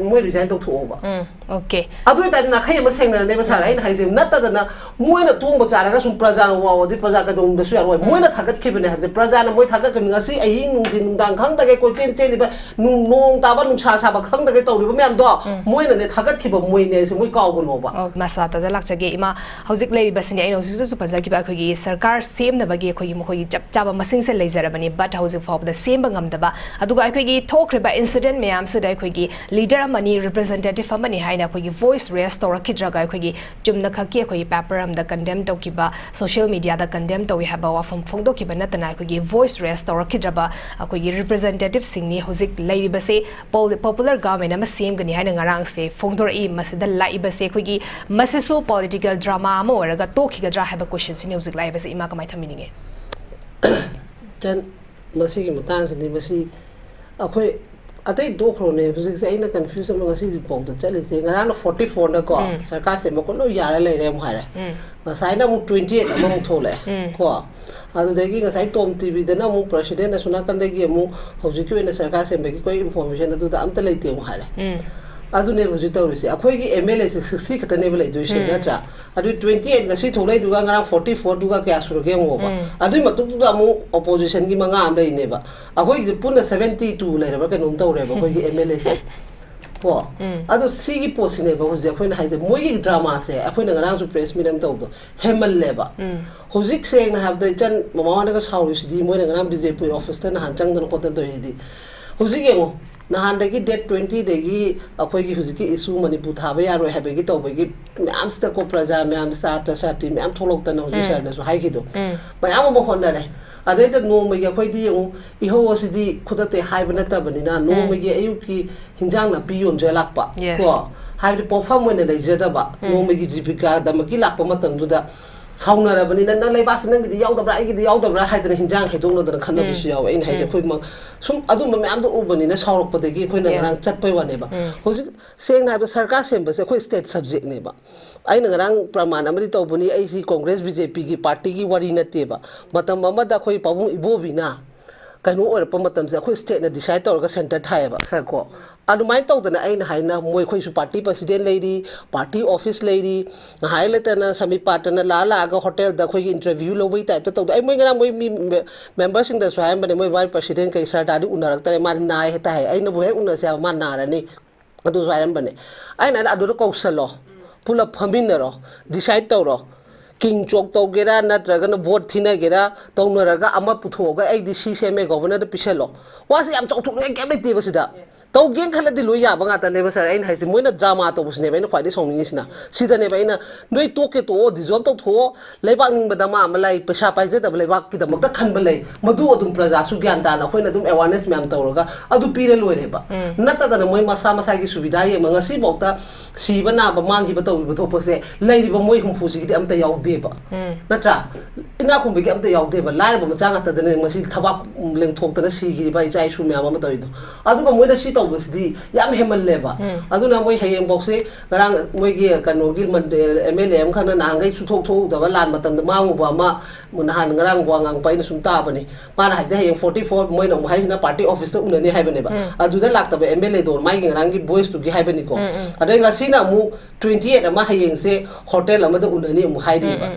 ꯃꯣꯏ resign ꯇꯧꯊꯣꯛꯑꯣꯕ꯫ ꯎꯝ, okay. ꯑꯗꯨ ꯑꯣꯏꯇꯥꯔꯗꯤ ꯅꯥꯈꯩ ꯑꯃ ꯁꯦꯡꯅꯔꯅꯦꯕ ꯁꯥꯔ꯫ ꯑꯩꯅ ꯍꯥꯏꯁꯦ ꯅꯠꯇꯗꯅ, ꯃꯣꯏꯅ ꯇꯣꯡꯕ ꯆꯥꯔꯒ ꯁꯨꯝ ꯄ꯭ꯔꯖꯥꯅ ꯋꯥꯋꯗꯤ ꯄ꯭ꯔꯖꯥ ꯀꯩꯗꯧꯅꯨꯡꯗꯁꯨ ꯌꯥꯔꯣꯏ꯫ ꯃꯣꯏꯅ ꯊꯥꯒꯠꯈꯤꯕꯅꯦ ꯍꯥꯏꯕꯁꯦ, ꯄ꯭ꯔꯖꯥꯅ ꯃꯣꯏ ꯊꯥꯒꯠꯈꯤꯕꯅꯤ꯫ ꯉꯁꯤ ꯑꯍꯤꯡ ꯅꯨꯡꯊꯤꯟ ꯅꯨꯡꯗꯥꯡ ꯈꯪꯗꯒꯩ ꯀꯣꯏꯆꯦꯟ ꯆꯦꯜꯂꯤꯕ, ꯅꯨꯡ-, ꯅꯣꯡ ꯇꯥꯕ ꯅꯨꯡꯁꯥ ꯁꯥꯕ ꯈꯪꯗꯒꯩ ꯇꯧꯔꯤꯕ ꯃꯌꯥꯝꯗꯣ, ꯃꯣꯏꯅꯅꯦ ꯊꯥꯒꯠꯈꯤꯕ ꯃꯣꯏꯅꯦ ꯍꯥꯏꯁꯦ, ꯃꯣꯏ ꯀꯥꯎꯒꯅꯣꯕ꯫ ꯑꯣ, ꯃꯁ꯭ꯋꯥꯇꯗ ꯂꯥꯛꯆꯒꯦ, ꯏꯃꯥ꯫ ꯍꯧꯖꯤꯛ ꯂꯩꯔꯤꯕꯁꯤꯅꯦ, ꯑꯩꯅ ꯍꯧꯖꯤꯛꯇꯁꯨ ꯄꯟꯖꯈꯤꯕ, ꯑꯩꯈꯣꯏꯒꯤ ꯁꯔꯀꯥꯔ ꯁꯦꯝꯅꯕꯒꯤ ꯑꯩꯈꯣꯏꯒꯤ ꯃꯈꯣꯏꯒꯤ ꯆꯞ ꯆꯥꯕ ꯃꯁꯤꯡꯁꯦ ꯂꯩꯖꯔꯕꯅꯤ, but ꯍꯧꯖꯤꯛ ꯐꯥꯎꯕꯗ ꯁꯦꯝꯕ ꯉꯝꯗꯕ, ꯑꯗꯨꯒ ꯑꯩꯈꯣꯏꯒꯤ ꯊꯣꯛꯈ꯭ꯔꯤꯕ incident ꯃꯌꯥꯝꯁꯤꯗ ꯑꯩꯈꯣꯏꯒꯤ leader ꯑꯃꯅꯤ, representative ꯑꯃꯅꯤ ꯍꯥꯏꯅ ꯑꯩꯈꯣꯏꯒꯤ voice raise ꯇꯧꯔꯛꯈꯤꯗ꯭ꯔꯒ, ꯑꯩꯈꯣꯏꯒꯤ ꯆꯨꯝꯅ ꯈꯛꯀꯤ ꯑꯩꯈꯣꯏꯒꯤ paper ꯑꯃꯗ condemn ꯇꯧꯈꯤꯕ, social media ꯗ condemn ꯇꯧꯏ ꯍꯥꯏꯕ ꯋꯥꯐꯝ ꯐꯣꯡꯗꯣꯛꯈꯤꯕ ꯅꯠꯇꯅ, ꯑꯩꯈꯣꯏꯒꯤ voice raise ꯇꯧꯔꯛꯈꯤꯗ꯭ꯔꯕ ꯑꯩꯈꯣꯏꯒꯤ representative ꯁꯤꯡꯅꯤ ꯍꯧꯖꯤꯛ ꯂꯩꯔꯤꯕꯁꯦ꯫ Pol-, popular government ꯑꯃ ꯁꯦꯝꯒꯅꯤ ꯍꯥꯏꯅ ꯉꯔꯥꯡꯁꯦ ꯐꯣꯡꯗꯣꯔꯛꯏ꯫ ꯃꯁꯤꯗ ꯂꯥꯛꯏꯕꯁꯦ ꯑꯩꯈꯣꯏꯒꯤ, ꯃꯁꯤꯁꯨ political drama ꯑꯃ ꯑꯣꯏꯔꯒ ꯇꯣꯛꯈꯤꯒꯗ꯭ꯔꯥ ꯍꯥꯏꯕ question ꯁꯤꯅꯤ ꯍꯧꯖꯤꯛ ꯂꯥꯛꯏꯕꯁꯦ꯫ ꯏꯃꯥ, ꯀꯃꯥꯏꯅ ꯊꯝꯕꯤꯅꯤꯡꯉꯤ? ꯏꯆꯟ, ꯃꯁꯤꯒꯤ ꯃꯇꯥꯡꯁꯤꯗꯤ, ꯃꯁꯤ ꯑꯩꯈꯣꯏ ꯑꯇꯩ ꯇꯣꯛꯈ꯭ꯔꯣꯅꯦ, ꯍꯧꯖꯤꯛꯁꯦ ꯑꯩꯅ confuse ꯑꯃ ꯉꯁꯤꯁꯨ ꯐꯥꯎꯗ ꯆꯠꯂꯤꯁꯦ꯫ ꯉꯔꯥꯡꯅ forty four ꯅꯀꯣ, ꯎꯝ꯫ ꯁꯔꯀꯥꯔ ꯁꯦꯝꯕ ꯈꯣꯠ ꯂꯣꯏ ꯌꯥꯔ ꯂꯩꯔꯦ ꯑꯃꯨꯛ ꯍꯥꯏꯔꯦ꯫ ꯎꯝ꯫ ꯉꯁꯥꯏꯅ ꯑꯃꯨꯛ twenty eight ꯑꯃꯃꯨꯛ ꯊꯣꯛꯂꯛꯑꯦ꯫ ꯎꯝ꯫ ꯀꯣ, ꯑꯗꯨꯗꯒꯤ ꯉꯁꯥꯏ ꯇꯣꯝ ꯇꯤꯚꯤꯗꯅ ꯑꯃꯨꯛ president ꯑꯁꯣꯝ ꯅꯥꯀꯟꯗꯒꯤ ꯑꯃꯨꯛ ꯍꯧꯖꯤꯛꯀꯤ ꯑꯣꯏꯅ ꯁꯔꯀꯥꯔ ꯁꯦꯝꯕꯒꯤ ꯑꯩꯈꯣꯏ information ꯑꯗꯨꯗ ꯑꯝꯇ ꯂꯩꯇꯦ ꯑꯃꯨꯛ ꯍꯥꯏꯔꯦ꯫ ꯎꯝ꯫ ꯑꯗꯨꯅꯦꯕ ꯍꯧꯖꯤꯛ ꯇꯧꯔꯤꯁꯦ꯫ ꯑꯩꯈꯣꯏꯒꯤ MLA ꯁꯦ sixty ꯈꯛꯇꯅꯦꯕ ꯂꯩꯗꯣꯏꯁꯦ, ꯎꯝ꯫ ꯅꯠꯇ꯭ꯔꯥ? ꯑꯗꯨ twenty eight ꯉꯁꯤ ꯊꯣꯛꯂꯛꯏꯗꯨꯒ ꯉꯔꯥꯡ forty four ꯗꯨꯒ ꯀꯌꯥ ꯁꯨꯔꯒꯦ ꯌꯦꯡꯉꯣꯕ꯫ ꯎꯝ꯫ ꯑꯗꯨꯏ ꯃꯇꯨꯡꯗꯨꯗ ꯑꯃꯨꯛ opposition ꯒꯤ ꯃꯉꯥ ꯑꯃ ꯂꯩꯅꯦꯕ꯫ ꯑꯩꯈꯣꯏꯒꯤꯁꯦ ꯄꯨꯟꯅ seventy two ꯂꯩꯔꯕ ꯀꯩꯅꯣꯝ ꯇꯧꯔꯦꯕ ꯑꯩꯈꯣꯏꯒꯤ MLA ꯁꯦ꯫ ꯀꯣ? ꯎꯝ꯫ ꯑꯗꯣ ꯁꯤꯒꯤ ꯄꯣꯠꯁꯤꯅꯦꯕ ꯍꯧꯖꯤꯛ ꯑꯩꯈꯣꯏꯅ ꯍꯥꯏꯁꯦ, ꯃꯣꯏꯒꯤ drama ꯁꯦ ꯑꯩꯈꯣꯏꯅ ꯉꯔꯥꯡꯁꯨ press meet ꯑꯃ ꯇꯧꯕꯗꯣ ꯍꯦꯟꯃꯜꯂꯦꯕ꯫ ꯎꯝ꯫ ꯍꯧꯖꯤꯛ ꯁꯦꯡꯅ ꯍꯥꯏꯕꯗ ꯏꯆꯟ ꯃꯃꯥ ꯍꯣꯏꯅꯒ ꯁꯥꯎꯔꯤꯁꯤꯗꯤ, ꯃꯣꯏꯅ ꯉꯔꯥꯡ BJP office ꯇ ꯅꯍꯥꯟ ꯆꯪꯗꯅ ꯈꯣꯠꯇꯅ ꯇꯧꯔꯤꯁꯤꯗꯤ꯫ ꯍꯧꯖꯤꯛ ꯌꯦꯡꯉꯣ, ꯅꯍꯥꯟꯗꯒꯤ date twenty ꯗꯒꯤ ꯑꯩꯈꯣꯏꯒꯤ ꯍꯧꯖꯤꯛꯀꯤ issue ꯃꯅꯤꯄꯨꯔ ꯊꯥꯕ ꯌꯥꯔꯣꯏ ꯍꯥꯏꯕꯒꯤ ꯇꯧꯕꯒꯤ ꯃꯌꯥꯝꯁꯤꯗꯀꯣ, ꯄ꯭ꯔꯖꯥ ꯃꯌꯥꯝ, ꯁꯥꯇ꯭ꯔ ꯁꯥꯇ꯭ꯔꯤ ꯃꯌꯥꯝ ꯊꯣꯛꯂꯛꯇꯅ ꯍꯧꯖꯤꯛ ꯎꯝ꯫ ꯁꯥꯔꯅꯁꯨ ꯍꯥꯏꯈꯤꯗꯣ, ꯎꯝ꯫ ꯃꯌꯥꯝ ꯑꯃ ꯍꯣꯠꯅꯔꯦ꯫ ꯑꯗꯩꯗ ꯅꯣꯡꯃꯒꯤ ꯑꯩꯈꯣꯏꯗꯤ ꯌꯦꯡꯉꯨ, ꯏꯍꯧ ꯑꯁꯤꯗꯤ ꯈꯨꯗꯛꯇ ꯍꯥꯏꯕ ꯅꯠꯇꯕꯅꯤꯅ, ꯅꯣꯡꯃꯒꯤ ꯑꯌꯨꯛꯀꯤ ꯍꯤꯟꯖꯥꯡ ꯅꯥꯄꯤ ꯌꯣꯟꯖ ꯂꯥꯛꯄ, Yes. ꯀꯣ, ꯍꯥꯏꯕꯗꯤ ꯄꯣꯠꯐꯝ ꯑꯣꯏꯅ ꯂꯩꯖꯗꯕ, ꯎꯝ꯫ ꯅꯣꯡꯃꯒꯤ ꯖꯤꯕꯤꯀꯥꯗꯃꯛꯀꯤ ꯂꯥꯛꯄ ꯃꯇꯝꯗꯨꯗ ꯁꯥꯎꯅꯔꯕꯅꯤꯅ, "ꯅꯪ ꯂꯩꯕꯥꯛꯁꯤ ꯅꯪꯒꯤꯗꯤ ꯌꯥꯎꯗꯕ꯭ꯔꯥ, ꯑꯩꯒꯤꯗꯤ ꯌꯥꯎꯗꯕ꯭ꯔꯥ?" ꯍꯥꯏꯗꯅ ꯍꯤꯟꯖꯥꯡ ꯍꯩꯗꯣꯛꯅꯗꯅ ꯈꯠꯅꯕꯁꯨ ꯎꯝ꯫ ꯌꯥꯎꯋꯦ꯫ ꯑꯩꯅ ꯍꯥꯏꯁꯦ, ꯎꯝ꯫ ꯑꯩꯈꯣꯏ ꯃ-, ꯁꯨꯝ ꯑꯗꯨꯝꯕ ꯃꯌꯥꯝꯗꯣ ꯎꯕꯅꯤꯅ ꯁꯥꯎꯔꯛꯄꯗꯒꯤ ꯑꯩꯈꯣꯏꯅ Yes. ꯉꯔꯥꯡ ꯆꯠꯄꯩ ꯋꯥꯅꯦꯕ꯫ ꯎꯝ꯫ ꯍꯧꯖꯤꯛ ꯁꯦꯡꯅ ꯍꯥꯏꯕꯗ ꯁꯔꯀꯥꯔ ꯁꯦꯝꯕꯁꯦ ꯑꯩꯈꯣꯏ state subject ꯅꯦꯕ꯫ ꯑꯩꯅ ꯉꯔꯥꯡ ꯄ꯭ꯔꯃꯥꯟ ꯑꯃꯗꯤ ꯇꯧꯕꯅꯤ, ꯑꯩꯁꯤ Congress BJP ꯒꯤ party ꯒꯤ ꯋꯥꯔꯤ ꯅꯠꯇꯦꯕ꯫ ꯃꯇꯝ ꯑꯃꯗ ꯑꯩꯈꯣꯏ ꯄꯥꯕꯨꯡ ꯏꯕꯣꯕꯤꯅ ꯀꯩꯅꯣ ꯑꯣꯏꯔꯛꯄ ꯃꯇꯝꯁꯦ ꯑꯩꯈꯣꯏ stateꯅ decide ꯇꯧꯔꯒ centre ꯊꯥꯏꯌꯦꯕ, sir, ꯀꯣ꯫ ꯑꯗꯨꯃꯥꯏꯅ ꯇꯧꯗꯅ ꯑꯩꯅ ꯍꯥꯏꯅ ꯃꯣꯏ, ꯑꯩꯈꯣꯏꯁꯨ party president ꯂꯩꯔꯤ, party office ꯂꯩꯔꯤ, ꯉꯥꯏꯍꯥꯛ ꯂꯩꯇꯅ ꯁꯃꯤꯞ ꯄꯥꯇꯅ ꯂꯥꯛꯑ ꯂꯥꯛꯑꯒ hotelꯗ ꯑꯩꯈꯣꯏꯒꯤ interview ꯂꯧꯕꯒꯤ typeꯇ ꯇꯧꯗꯣ꯫ ꯑꯩ ꯃꯣꯏ ꯉꯔꯥꯡ ꯃꯣꯏ ꯃꯤ memberꯁꯤꯡꯗꯁꯨ ꯍꯥꯏꯔꯝꯕꯅꯦ, ꯃꯣꯏ vice president ꯀꯩ sir ꯇꯥꯔꯗꯤ ꯎꯅꯔꯛꯇꯔꯦ, ꯃꯥ ꯅꯥꯏ ꯍꯥꯏꯇꯥꯔꯦ, ꯑꯩꯅꯕꯨ ꯍꯦꯛ ꯎꯅꯁꯦ ꯍꯥꯏꯕ ꯃꯥ ꯅꯥꯔꯅꯤ꯫ ꯑꯗꯨꯁꯨ ꯍꯥꯏꯔꯝꯕꯅꯦ꯫ ꯑꯩꯅ ꯍꯥꯏꯅ ꯑꯗꯨꯗ ꯀꯧꯁꯜꯂꯣ, ꯄꯨꯂꯞ ꯐꯝꯃꯤꯟꯅꯔꯣ, decide ꯇꯧꯔꯣ꯫ King ꯆꯣꯛ ꯇꯧꯒꯦꯔꯥ ꯅꯠꯇ꯭ꯔꯒꯅ vote ꯊꯤꯅꯒꯦꯔꯥ ꯇꯧꯅꯔꯒ ꯑꯃ ꯄꯨꯊꯣꯛꯑꯒ ꯑꯩꯗꯤ ꯁꯤ ꯁꯦꯝꯃꯦ governorꯗ ꯄꯤꯁꯜꯂꯣ꯫ ꯋꯥꯁꯦ ꯌꯥꯝ ꯆꯥꯎꯊꯣꯛꯅꯤꯡꯉꯥꯏ ꯀꯩꯝ ꯂꯩꯇꯦꯕ ꯁꯤꯗ꯫ Towꯒꯦꯅ ꯈꯜꯂꯗꯤ ꯂꯣꯏ ꯌꯥꯕ ꯉꯥꯛꯇꯅꯦꯕ sir꯫ ꯑꯩꯅ ꯍꯥꯏꯁꯦ ꯃꯣꯏꯅ drama ꯇꯧꯕꯁꯤꯅꯦꯕ ꯑꯩꯅ ꯈ꯭ꯋꯥꯏꯗꯒꯤ ꯁꯥꯎꯅꯤꯡꯉꯤꯁꯤꯅ꯫ ꯁꯤꯗꯅꯦꯕ ꯑꯩꯅ ꯅꯣꯏ ꯇꯣꯛꯀꯦ ꯇꯣꯛꯑꯣ, dissolve ꯇꯧꯊꯣꯛꯑꯣ, ꯂꯩꯕꯥꯛ ꯅꯤꯡꯕꯗ ꯃꯥ ꯑꯃ ꯂꯩ, ꯄꯩꯁꯥ ꯄꯥꯏꯖꯗꯕ ꯂꯩꯕꯥꯛꯀꯤꯗꯃꯛꯇ ꯈꯟꯕ ꯂꯩ, ꯃꯗꯨ ꯑꯗꯨꯝ ꯄ꯭ꯔꯖꯥꯁꯨ ꯒ꯭ꯌꯥꯟ ꯇꯥꯅ ꯑꯩꯈꯣꯏꯅ ꯑꯗꯨꯝ awareness ꯃꯌꯥꯝ ꯇꯧꯔꯒ ꯑꯗꯨ ꯄꯤꯔ ꯂꯣꯏꯔꯦꯕ꯫ ꯅꯠꯇꯗꯅ ꯃꯣꯏ ꯃꯁꯥ ꯃꯁꯥꯒꯤ ꯁꯨꯕꯤꯙꯥ ꯌꯦꯡꯕ, ꯉꯁꯤꯐꯥꯎꯗ ꯁꯤꯕ ꯅꯥꯕ ꯃꯥꯡꯈꯤꯕ ꯇꯧꯈꯤꯕ ꯊꯣꯛꯄꯁꯦ ꯂꯩꯔꯤꯕ ꯃꯣꯏ ꯍꯨꯝꯐꯨꯁꯤꯒꯤꯗꯤ ꯑꯝꯇ ꯌꯥꯎꯗꯦꯕ꯫ ꯅꯠꯇ꯭ꯔꯥ? ꯏꯅꯥꯛ ꯈꯨꯟꯕꯒꯤ ꯑꯝꯇ ꯌꯥꯎꯗꯦꯕ, ꯂꯥꯏꯔꯕ ꯃꯆꯥ ꯉꯥꯛꯇꯗꯅꯦ ꯉꯁꯤ ꯊꯕꯥꯛ ꯂꯦꯡꯊꯣꯛꯇꯅ ꯁꯤꯈꯤꯕ ꯏꯆꯥ ꯏꯁꯨ ꯃꯌꯥꯝ ꯑꯃ ꯇꯧꯔꯤꯗꯣ꯫ ꯑꯗꯨꯒ ꯃꯣꯏꯅ ꯁꯤ ꯇꯧꯕꯁꯤꯗꯤ ꯌꯥꯝ ꯍꯦꯟꯃꯜꯂꯦꯕ꯫ ꯑꯗꯨꯅ ꯃꯣꯏ ꯍꯌꯦꯡꯐꯥꯎꯁꯦ ꯉꯔꯥꯡ ꯃꯣꯏꯒꯤ ꯀꯩꯅꯣꯒꯤ ꯃꯟ-, MLA ꯑꯃꯈꯛꯅ ꯅꯍꯥꯟꯈꯩ ꯁꯨꯊꯣꯛ ꯊꯣꯛꯎꯗꯕ ꯂꯥꯟ ꯃꯇꯝꯗ ꯃꯥꯡꯉꯨꯕ ꯑꯃ ꯅꯍꯥꯟ ꯉꯔꯥꯡ ꯋꯥ ꯉꯥꯡꯕ ꯑꯩꯅ ꯁꯨꯝ ꯇꯥꯕꯅꯦ꯫ ꯃꯥꯅ ꯍꯥꯏꯕꯁꯦ ꯍꯌꯦꯡ forty four ꯃꯣꯏꯅ ꯑꯃꯨꯛ ꯍꯥꯏꯁꯤꯅ party officeꯇ ꯎꯅꯅꯤ ꯍꯥꯏꯕꯅꯦꯕ꯫ ꯑꯗꯨꯗ ꯂꯥꯛꯇꯕ MLAꯗꯣ ꯃꯥꯒꯤ ꯉꯔꯥꯡꯒꯤ voiceꯇꯨꯒꯤ ꯍꯥꯏꯕꯅꯤꯀꯣ꯫ ꯑꯗꯩ ꯉꯁꯤꯅ ꯑꯃꯨꯛ twenty eight ꯑꯃ ꯍꯌꯦꯡꯁꯦ hotel ꯑꯃꯗ ꯎꯅꯅꯤ ꯑꯃꯨꯛ ꯍꯥꯏꯔꯤꯕ꯫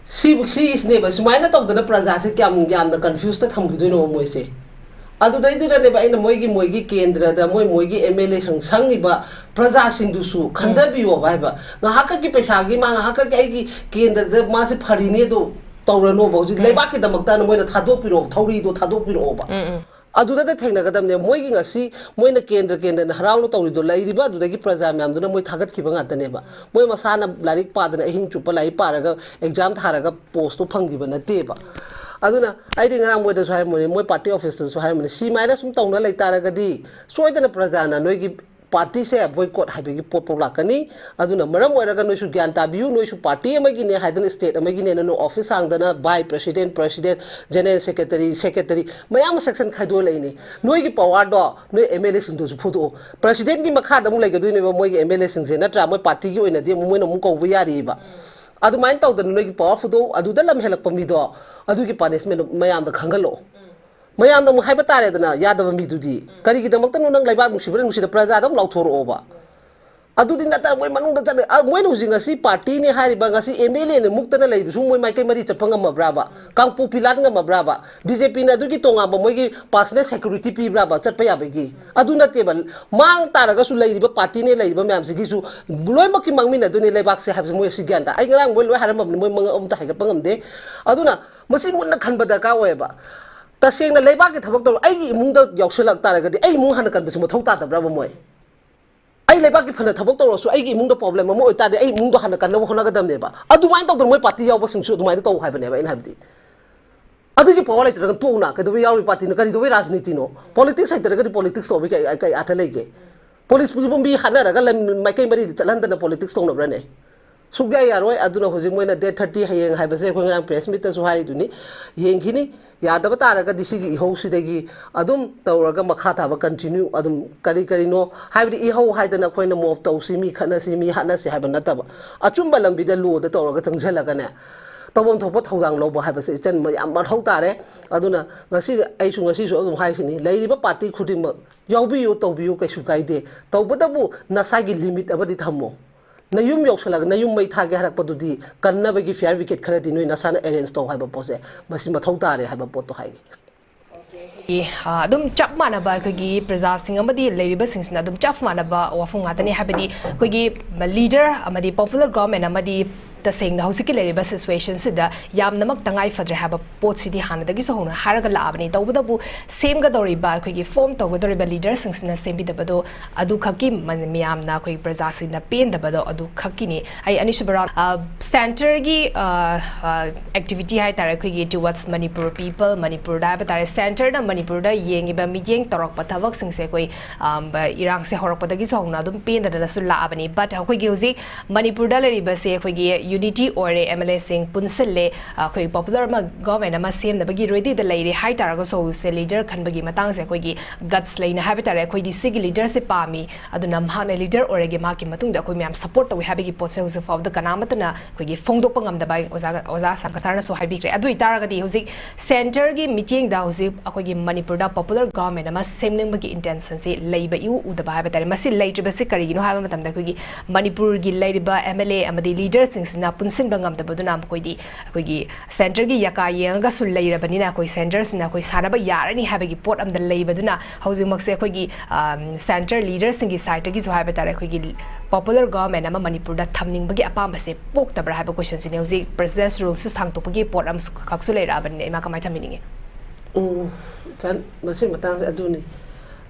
ꯁꯤꯕꯨ, ꯁꯤꯁꯤꯅꯦꯕ, ꯁꯨꯃꯥꯏꯅ ꯇꯧꯗꯅ ꯄ꯭ꯔꯖꯥꯁꯦ ꯀꯌꯥꯝ ꯌꯥꯝꯅ confuseꯇ ꯊꯝꯈꯤꯗꯣꯏꯅꯣꯕ ꯃꯣꯏꯁꯦ꯫ ꯑꯗꯨꯗꯩꯗꯨꯗꯅꯦꯕ ꯑꯩꯅ ꯃꯣꯏꯒꯤ, ꯃꯣꯏꯒꯤ ꯀꯦꯟꯗ꯭ꯔꯗ ꯃꯣꯏ, ꯃꯣꯏꯒꯤ MLAꯁꯤꯡ ꯁꯪꯉꯤꯕ ꯄ꯭ꯔꯖꯥꯁꯤꯡꯗꯨꯁꯨ ꯈꯟꯊꯕꯤꯌꯣꯕ ꯍꯥꯏꯕ꯫ ꯉꯥꯏꯍꯥꯛꯀꯤ ꯄꯩꯁꯥꯒꯤ ꯃꯥ, ꯉꯥꯏꯍꯥꯛꯀꯤ ꯑꯩꯒꯤ ꯀꯦꯟꯗ꯭ꯔꯗ ꯃꯥꯁꯦ ꯐꯔꯤꯅꯦ ꯑꯗꯣ ꯇꯧꯔꯅꯣꯕ꯫ ꯍꯧꯖꯤꯛ ꯂꯩꯕꯥꯛꯀꯤꯗꯃꯛꯇꯅ ꯃꯣꯏꯅ ꯊꯥꯗꯣꯛꯄꯤꯔꯛꯑꯣ, ꯊꯧꯔꯤꯗꯣ ꯊꯥꯗꯣꯛꯄꯤꯔꯛꯑꯣꯕ꯫ ꯑꯗꯨꯗ ꯊꯦꯡꯅꯒꯗꯕꯅꯦ꯫ ꯃꯣꯏꯒꯤ ꯉꯁꯤ ꯃꯣꯏꯅ ꯀꯦꯟꯗ꯭ꯔ ꯀꯦꯟꯗ꯭ꯔꯅ ꯍꯔꯥꯎꯅ ꯇꯧꯔꯤꯗꯣ, ꯂꯩꯔꯤꯕ ꯑꯗꯨꯗꯒꯤ ꯄ꯭ꯔꯖꯥ ꯃꯌꯥꯝꯗꯨꯅ ꯃꯣꯏ ꯊꯥꯒꯠꯈꯤꯕ ꯉꯥꯛꯇꯅꯦꯕ꯫ ꯃꯣꯏ ꯃꯁꯥꯅ ꯂꯥꯏꯔꯤꯛ ꯄꯥꯗꯅ ꯑꯍꯤꯡ ꯆꯨꯞꯄ ꯂꯥꯏꯔꯤꯛ ꯄꯥꯔꯒ exam ꯊꯥꯔꯒ postꯇꯣ ꯐꯪꯈꯤꯕ ꯅꯠꯇꯦꯕ꯫ ꯑꯗꯨꯅ ꯑꯩꯗꯤ ꯉꯔꯥꯡ ꯃꯣꯏꯗꯁꯨ ꯍꯥꯏꯔꯝꯕꯅꯤ, ꯃꯣꯏ party officeꯇꯁꯨ ꯍꯥꯏꯔꯝꯕꯅꯤ, ꯁꯤꯃꯥꯏꯅ ꯁꯨꯝ ꯇꯧꯅ ꯂꯩꯇꯥꯔꯒꯗꯤ ꯁꯣꯏꯗꯅ ꯄ꯭ꯔꯖꯥꯅ ꯅꯣꯏꯒꯤ partyꯁꯦ boycott ꯍꯥꯏꯕꯒꯤ ꯄꯣꯠꯐꯥꯎ ꯂꯥꯛꯀꯅꯤ꯫ ꯑꯗꯨꯅ ꯃꯔꯝ ꯑꯣꯏꯔꯒ ꯅꯣꯏꯁꯨ ꯒ꯭ꯌꯥꯟ ꯇꯥꯕꯤꯌꯨ, ꯅꯣꯏꯁꯨ party ꯑꯃꯒꯤꯅꯦ ꯍꯥꯏꯗꯅ, state ꯑꯃꯒꯤꯅꯦꯅ ꯅꯣꯏ office ꯍꯥꯡꯗꯅ vice president, president, general secretary, secretary ꯃꯌꯥꯝ ꯑꯃ section ꯈꯥꯏꯗꯣꯛꯂꯛꯏꯅꯦ꯫ ꯅꯣꯏꯒꯤ powerꯗꯣ ꯅꯣꯏ MLAꯁꯤꯡꯗꯨꯁꯨ ꯐꯨꯗꯣꯛꯑꯣ꯫ Presidentꯀꯤ ꯃꯈꯥꯗ ꯑꯃꯨꯛ ꯂꯩꯒꯗꯣꯏꯅꯦꯕ ꯃꯣꯏꯒꯤ MLAꯁꯤꯡꯁꯦ, ꯅꯠꯇ꯭ꯔꯥ? ꯃꯣꯏ partyꯒꯤ ꯑꯣꯏꯅꯗꯤ ꯑꯃꯨꯛ ꯃꯣꯏꯅ ꯑꯃꯨꯛ ꯀꯧꯕ ꯌꯥꯔꯤꯕ꯫ ꯑꯗꯨꯃꯥꯏꯅ ꯇꯧꯗꯅ ꯅꯣꯏꯒꯤ power ꯐꯨꯗꯣꯛꯑꯣ, ꯑꯗꯨꯗ ꯂꯝ ꯍꯦꯜꯂꯛꯄ ꯃꯤꯗꯣ ꯑꯗꯨꯒꯤ punishment ꯃꯌꯥꯝꯗ ꯈꯪꯍꯜꯂꯛꯑꯣ꯫ ꯃꯌꯥꯝꯗ ꯑꯃꯨꯛ ꯍꯥꯏꯕ ꯇꯥꯔꯦꯗꯅ, ꯌꯥꯗꯕ ꯃꯤꯗꯨꯗꯤ꯫ ꯀꯔꯤꯒꯤꯗꯃꯛꯇꯅꯣ ꯅꯪ ꯂꯩꯕꯥꯛ ꯅꯨꯡꯁꯤꯕ꯭ꯔꯥ ꯅꯨꯡꯁꯤꯗ ꯄ꯭ꯔꯖꯥꯗ ꯑꯃꯨꯛ ꯂꯥꯎꯊꯣꯔꯛꯑꯣꯕ꯫ ꯑꯗꯨꯗꯤ ꯅꯠꯇꯅ ꯃꯣꯏ ꯃꯅꯨꯡꯗ ꯆꯠꯂꯦ꯫ ꯑ, ꯃꯣꯏꯅ ꯍꯧꯖꯤꯛ ꯉꯁꯤ ꯄꯥꯔꯇꯤꯅꯦ ꯍꯥꯏꯔꯤꯕ, ꯉꯁꯤ ꯑꯦꯝ ꯑꯦꯜ ꯑꯦꯅ ꯃꯨꯛꯇꯅ ꯂꯩꯕꯁꯨ ꯃꯣꯏ ꯃꯥꯏꯀꯩ ꯃꯔꯤ ꯆꯠꯄ ꯉꯝꯃꯕ꯭ꯔꯥꯕ? ꯀꯥꯡꯄꯣꯛꯄꯤ ꯂꯥꯟ ꯉꯝꯃꯕ꯭ꯔꯥꯕ? ꯕꯤ ꯖꯦ ꯄꯤꯅ ꯑꯗꯨꯒꯤ ꯇꯣꯉꯥꯟꯕ ꯃꯣꯏꯒꯤ ꯄꯥꯔꯁꯅꯦꯜ ꯁꯦꯀ꯭ꯌꯨꯔꯤꯇꯤ ꯄꯤꯕ꯭ꯔꯥꯕ ꯆꯠꯄ ꯌꯥꯕꯒꯤ? ꯑꯗꯨ ꯅꯠꯇꯦꯕ꯫ ꯃꯥꯡ ꯇꯥꯔꯒꯁꯨ ꯂꯩꯔꯤꯕ ꯄꯥꯔꯇꯤꯅꯦ ꯂꯩꯔꯤꯕ ꯃꯌꯥꯝꯁꯤꯒꯤꯁꯨ ꯂꯣꯏꯅꯃꯛꯀꯤ ꯃꯥꯡꯃꯤꯟꯅꯗꯣꯏꯅꯦ ꯂꯩꯕꯥꯛꯁꯦ ꯍꯥꯏꯕꯁꯦ ꯃꯣꯏ ꯑꯁꯤ ꯒ꯭ꯌꯥꯟ ꯇꯥ-, ꯑꯩ ꯉꯔꯥꯡ ꯃꯣꯏ ꯂꯣꯏ ꯍꯥꯏꯔꯝꯃꯕꯅꯤ, ꯃꯣꯏ ꯃꯉꯛ ꯑꯝꯇ ꯍꯥꯏꯒꯠꯄ ꯉꯝꯗꯦ꯫ ꯑꯗꯨꯅ ꯃꯁꯤ ꯃꯨꯟꯅ ꯈꯟꯕ ꯗꯔꯀꯥꯔ ꯑꯣꯏꯌꯦꯕ꯫ ꯇꯁꯦꯡꯅ ꯂꯩꯕꯥꯛꯀꯤ ꯊꯕꯛ ꯇꯧꯔ ꯑꯩꯒꯤ ꯏꯃꯨꯡꯗ ꯌꯥꯎꯁꯜꯂꯛ ꯇꯥꯔꯒꯗꯤ ꯑꯩ ꯏꯃꯨꯡ ꯍꯥꯟꯅ ꯀꯟꯕꯁꯤ ꯃꯊꯧ ꯇꯥꯗꯕ꯭ꯔꯕ ꯃꯣꯏ? ꯑꯩ ꯂꯩꯕꯥꯛꯀꯤ ꯐꯅ ꯊꯕꯛ ꯇꯧꯔꯁꯨ ꯑꯩꯒꯤ ꯏꯃꯨꯡꯗ ꯄ꯭ꯔꯣꯕ꯭ꯂꯦꯝ ꯑꯃ ꯑꯣꯏꯇꯥꯔꯗꯤ ꯑꯩ ꯏꯃꯨꯡꯗꯣ ꯍꯥꯟꯅ ꯀꯟꯅꯕ ꯍꯣꯠꯅꯒꯗꯕꯅꯦꯕ꯫ ꯑꯗꯨꯃꯥꯏꯅ ꯇꯧꯗꯅ ꯃꯣꯏ ꯄꯥꯔꯇꯤ ꯌꯥꯎꯕꯁꯤꯡꯁꯨ ꯑꯗꯨꯃꯥꯏꯅ ꯇꯧ ꯍꯥꯏꯕꯅꯦꯕ ꯑꯩꯅ ꯍꯥꯏꯕꯗꯤ꯫ ꯑꯗꯨꯒꯤ ꯄꯋꯥꯔ ꯂꯩꯇ꯭ꯔꯒ ꯇꯣꯛꯎꯅ ꯀꯩꯗꯧꯕꯩ ꯌꯥꯎꯔꯤ ꯄꯥꯔꯇꯤꯅꯣ? ꯀꯔꯤꯗꯧꯕꯩ ꯔꯥꯖꯅꯤꯇꯤꯅꯣ? ꯄꯣꯂꯤꯇꯤꯛꯁ ꯍꯩꯇ꯭ꯔꯒꯗꯤ ꯄꯣꯂꯤꯇꯤꯛꯁ ꯇꯧꯕꯒꯤ ꯀꯩ, ꯀꯩ ꯑꯥꯔꯊ ꯂꯩꯒꯦ? ꯄꯣꯂꯤꯁ ꯌꯨꯝꯕꯤ ꯍꯥꯠꯅꯔꯒ ꯂꯝ ꯃꯥꯏꯀꯩ ꯃꯔꯤꯗ ꯆꯠꯍꯟꯗꯅ ꯄꯣꯂꯤꯇꯤꯛꯁ ꯇꯧꯅꯕ꯭ꯔꯅꯦ? ꯁꯨꯛꯌꯥ ꯌꯥꯔꯣꯏ꯫ ꯑꯗꯨꯅ ꯍꯧꯖꯤꯛ ꯃꯣꯏꯅ ꯗꯦꯠ ꯊꯥꯔꯇꯤ ꯍꯌꯦꯡ ꯍꯥꯏꯕꯁꯦ ꯑꯩꯈꯣꯏ ꯉꯔꯥꯡ ꯄ꯭ꯔꯦꯁ ꯃꯤꯠꯇꯁꯨ ꯍꯥꯏꯔꯤꯗꯨꯅꯤ, ꯌꯦꯡꯈꯤꯅꯤ꯫ ꯌꯥꯗꯕ ꯇꯥꯔꯒꯗꯤ ꯁꯤꯒꯤ ꯏꯍꯧꯁꯤꯗꯒꯤ ꯑꯗꯨꯝ ꯇꯧꯔꯒ ꯃꯈꯥ ꯇꯥꯕ ꯀꯟꯇꯤꯅ꯭ꯌꯨ ꯑꯗꯨꯝ ꯀꯔꯤ ꯀꯔꯤꯅꯣ ꯍꯥꯏꯕꯗꯤ ꯏꯍꯧ ꯍꯥꯏꯗꯅ ꯑꯩꯈꯣꯏꯅ ꯃꯣꯞ ꯇꯧꯁꯤ, ꯃꯤ ꯈꯠꯅꯁꯤ, ꯃꯤ ꯍꯥꯠꯅꯁꯤ ꯍꯥꯏꯕ ꯅꯠꯇꯕ, ꯑꯆꯨꯝꯕ ꯂꯝꯕꯤꯗ ꯂꯣꯗ ꯇꯧꯔꯒ ꯆꯪꯁꯤꯜꯂꯒꯅꯦ ꯇꯧꯐꯝ ꯊꯣꯛꯄ ꯊꯧꯗꯥꯡ ꯂꯧꯕ ꯍꯥꯏꯕꯁꯦ ꯏꯆꯟ ꯌꯥꯝ ꯃꯊꯧ ꯇꯥꯔꯦ꯫ ꯑꯗꯨꯅ ꯉꯁꯤ ꯑꯩꯁꯨ ꯉꯁꯤꯁꯨ ꯑꯗꯨꯝ ꯍꯥꯏꯁꯤꯅꯤ, ꯂꯩꯔꯤꯕ ꯄꯥꯔꯇꯤ ꯈꯨꯗꯤꯡꯃꯛ ꯌꯥꯎꯕꯤꯌꯨ, ꯇꯧꯕꯤꯌꯨ, ꯀꯩꯁꯨ ꯀꯥꯏꯗꯦ꯫ ꯇꯧꯕꯇꯕꯨ ꯅꯁꯥꯒꯤ ꯂꯤꯃꯤꯠ ꯑꯃꯗꯤ ꯊꯝꯃꯣ꯫ ꯅꯌꯨꯝ ꯌꯧꯁꯜꯂꯒ ꯅꯌꯨꯝ ꯃꯩ ꯊꯥꯒꯦ ꯍꯥꯏꯔꯛꯄꯗꯨꯗꯤ ꯀꯟꯅꯕꯒꯤ ꯐꯤꯌꯔ ꯕ꯭ꯔꯤꯒꯦꯗ ꯈꯔꯗꯤ ꯅꯣꯏ ꯅꯁꯥꯅ ꯑꯦꯔꯦꯟꯖ ꯇꯧ ꯍꯥꯏꯕ ꯄꯣꯠꯁꯦ, ꯃꯁꯤ ꯃꯊꯧ ꯇꯥꯔꯦ ꯍꯥꯏꯕ ꯄꯣꯠꯇꯣ ꯍꯥꯏꯒꯦ꯫ ꯑ, ꯑꯗꯨꯝ ꯆꯞ ꯃꯥꯟꯅꯕ ꯑꯩꯈꯣꯏꯒꯤ ꯄ꯭ꯔꯖꯥꯁꯤꯡ ꯑꯃꯗꯤ ꯂꯩꯔꯤꯕꯁꯤꯡꯁꯤꯅ ꯑꯗꯨꯝ ꯆꯞ ꯃꯥꯟꯅꯕ ꯋꯥꯐꯝ ꯉꯥꯛꯇꯅꯤ꯫ ꯍꯥꯏꯕꯗꯤ ꯑꯩꯈꯣꯏꯒꯤ ꯂꯤꯗꯔ ꯑꯃꯗꯤ ꯄꯣꯄꯨꯂꯔ ꯒꯣꯚꯔꯟꯃꯦꯟꯠ ꯑꯃꯗꯤ ꯇꯁꯦꯡꯅ ꯍꯧꯖꯤꯛꯀꯤ ꯂꯩꯔꯤꯕ ꯁꯤꯆꯨꯋꯦꯁꯟꯁꯤꯗ ꯌꯥꯝꯅꯃꯛ ꯇꯉꯥꯏ ꯐꯗ꯭ꯔꯦ ꯍꯥꯏꯕ ꯄꯣꯠꯁꯤꯗꯤ ꯍꯥꯟꯅꯗꯒꯤꯁꯨ ꯍꯧꯅ ꯍꯥꯏꯔꯒ ꯂꯥꯛꯑꯕꯅꯤ꯫ ꯇꯧꯕꯇꯕꯨ ꯁꯦꯝꯒꯗꯧꯔꯤꯕ, ꯑꯩꯈꯣꯏꯒꯤ ꯐꯣꯔꯝ ꯇꯧꯒꯗꯧꯔꯤꯕ ꯂꯤꯗꯔꯁꯤꯡꯁꯤꯅ ꯁꯦꯝꯕꯤꯗꯕꯗꯣ ꯑꯗꯨꯈꯛꯀꯤ ꯃ-, ꯃꯌꯥꯝꯅ ꯑꯩꯈꯣꯏꯒꯤ ꯄ꯭ꯔꯖꯥꯁꯤꯡꯅ ꯄꯦꯟꯗꯕꯗꯣ ꯑꯗꯨꯈꯛꯀꯤꯅꯤ꯫ ꯑꯩ ꯑꯅꯤꯁꯨꯕ ꯔꯥꯎꯟ, ꯑ, ꯁꯦꯟꯇꯔꯒꯤ, ꯑ, ꯑ, ꯑꯦꯛꯇꯤꯚꯤꯇꯤ ꯍꯥꯏ ꯇꯥꯔꯦ, ꯑꯩꯈꯣꯏꯒꯤ towards Manipur people, ꯃꯅꯤꯄꯨꯔꯗ ꯍꯥꯏꯕ ꯇꯥꯔꯦ, ꯁꯦꯟꯇꯔꯅ ꯃꯅꯤꯄꯨꯔꯗ ꯌꯦꯡꯉꯤꯕ ꯃꯤꯠꯌꯦꯡ ꯇꯧꯔꯛꯄ ꯊꯕꯛꯁꯤꯡꯁꯦ ꯑꯩꯈꯣꯏ, ꯑꯝ, ꯏꯔꯥꯡꯁꯦ ꯍꯧꯔꯛꯄꯗꯒꯤꯁꯨ ꯍꯧꯅ ꯑꯗꯨꯝ ꯄꯦꯟꯗꯗꯅꯁꯨ ꯂꯥꯛꯑꯕꯅꯤ꯫ But ꯑꯩꯈꯣꯏꯒꯤ ꯍꯧꯖꯤꯛ ꯃꯅꯤꯄꯨꯔꯗ ꯂꯩꯔꯤꯕꯁꯦ ꯑꯩꯈꯣꯏꯒꯤ ꯌꯨꯅꯤꯇꯤ ꯑꯣꯏꯔꯦ, ꯑꯦꯝ ꯑꯦꯜ ꯑꯦꯁꯤꯡ ꯄꯨꯟꯁꯤꯜꯂꯦ, ꯑꯩꯈꯣꯏ ꯄꯣꯄꯨꯂꯔ ꯑꯃ ꯒꯚꯔꯟꯃꯦꯟꯠ ꯑꯃ ꯁꯦꯝꯅꯕꯒꯤ ꯔꯦꯗꯤꯗ ꯂꯩꯔꯦ ꯍꯥꯏ ꯇꯥꯔꯒꯁꯨ, ꯍꯧꯖꯤꯛꯁꯦ ꯂꯤꯗꯔ ꯈꯟꯕꯒꯤ ꯃꯇꯥꯡꯁꯦ ꯑꯩꯈꯣꯏꯒꯤ ꯒꯠꯁ ꯂꯩꯅ ꯍꯥꯏꯕ ꯇꯥꯔꯦ, ꯑꯩꯈꯣꯏꯗꯤ ꯁꯤꯒꯤ ꯂꯤꯗꯔꯁꯦ ꯄꯥꯝꯃꯤ, ꯑꯗꯨꯅ ꯃꯍꯥꯛꯅ ꯂꯤꯗꯔ ꯑꯣꯏꯔꯒꯦ, ꯃꯍꯥꯛꯀꯤ ꯃꯇꯨꯡꯗ ꯑꯩꯈꯣꯏ ꯃꯌꯥꯝ ꯁꯄꯣꯔꯠ ꯇꯧꯏ ꯍꯥꯏꯕꯒꯤ ꯄꯣꯠꯁꯦ ꯍꯧꯖꯤꯛ ꯐꯥꯎꯕꯗ ꯀꯅꯥꯃꯠꯇꯅ ꯑꯩꯈꯣꯏꯒꯤ ꯐꯣꯡꯗꯣꯛꯄ ꯉꯝꯗꯕ ꯑꯣꯖꯥ, ꯑꯣꯖꯥ ꯁꯪꯒ ꯁꯥꯔꯅꯁꯨ ꯍꯥꯏꯕꯤꯈ꯭ꯔꯦ꯫ ꯑꯗꯨ ꯑꯣꯏꯇꯥꯔꯒꯗꯤ ꯍꯧꯖꯤꯛ ꯁꯦꯟꯇꯔꯒꯤ ꯃꯤꯠꯌꯦꯡꯗ ꯍꯧꯖꯤꯛ ꯑꯩꯈꯣꯏꯒꯤ ꯃꯅꯤꯄꯨꯔꯗ ꯄꯣꯄꯨꯂꯔ ꯒꯚꯔꯟꯃꯦꯟꯠ ꯑꯃ ꯁꯦꯝꯅꯤꯡꯕꯒꯤ ꯏꯟꯇꯦꯟꯁꯟꯁꯤ ꯂꯩꯕ ꯏꯎ ꯎꯗꯕ ꯍꯥꯏꯕ ꯇꯥꯔꯦ꯫ ꯃꯁꯤ ꯂꯩꯇ꯭ꯔꯤꯕꯁꯤ ꯀꯔꯤꯒꯤꯅꯣ ꯍꯥꯏꯕ ꯃꯇꯝꯗ, ꯑꯩꯈꯣꯏꯒꯤ ꯃꯅꯤꯄꯨꯔꯒꯤ ꯂꯩꯔꯤꯕ ꯑꯦꯝ ꯑꯦꯜ ꯑꯦ ꯑꯃꯗꯤ ꯂꯤꯗꯔꯁꯤꯡꯁꯤꯅ ꯄꯨꯟꯁꯤꯟꯕ ꯉꯝꯗꯕꯗꯨꯅ ꯃꯈꯣꯏꯗꯤ ꯑꯩꯈꯣꯏꯒꯤ ꯁꯦꯟꯇꯔꯒꯤ ꯌꯥꯀꯥ ꯌꯦꯡꯉꯒꯁꯨ ꯂꯩꯔꯕꯅꯤꯅ, ꯑꯩꯈꯣꯏ ꯁꯦꯟꯇꯔꯁꯤꯅ ꯑꯩꯈꯣꯏ ꯁꯥꯟꯅꯕ ꯌꯥꯔꯅꯤ ꯍꯥꯏꯕꯒꯤ ꯄꯣꯠ ꯑꯃꯗ ꯂꯩꯕꯗꯨꯅ ꯍꯧꯖꯤꯛꯃꯛꯁꯦ ꯑꯩꯈꯣꯏꯒꯤ, ꯑꯝ, ꯁꯦꯟꯇꯔ ꯂꯤꯗꯔꯁꯤꯡꯒꯤ ꯁꯥꯏꯠꯇꯒꯤꯁꯨ ꯍꯥꯏꯕ ꯇꯥꯔꯦ, ꯑꯩꯈꯣꯏꯒꯤ ꯄꯣꯄꯨꯂꯔ ꯒꯚꯔꯟꯃꯦꯟꯠ ꯑꯃ ꯃꯅꯤꯄꯨꯔꯗ ꯊꯝꯅꯤꯡꯕꯒꯤ ꯑꯄꯥꯝꯕꯁꯦ ꯄꯣꯛꯇꯕ꯭ꯔꯥ ꯍꯥꯏꯕ ꯀꯣꯏꯁꯟꯁꯤꯅꯤ꯫ ꯍꯧꯖꯤꯛ ꯄ꯭ꯔꯦꯁꯤꯗꯦꯟꯁ ꯔꯨꯜꯁꯨ ꯁꯥꯡꯗꯣꯛꯄꯒꯤ ꯄꯣꯠ ꯑꯃꯈꯛꯁꯨ ꯂꯩꯔꯛꯑꯕꯅꯤꯅ, ꯏꯃꯥ, ꯀꯃꯥꯏꯅ ꯊꯝꯕꯤꯅꯤꯡꯉꯤ? ꯎꯝ, ꯆꯟ-, ꯃꯁꯤ ꯃꯇꯥꯡꯁꯦ ꯑꯗꯨꯅꯤ꯫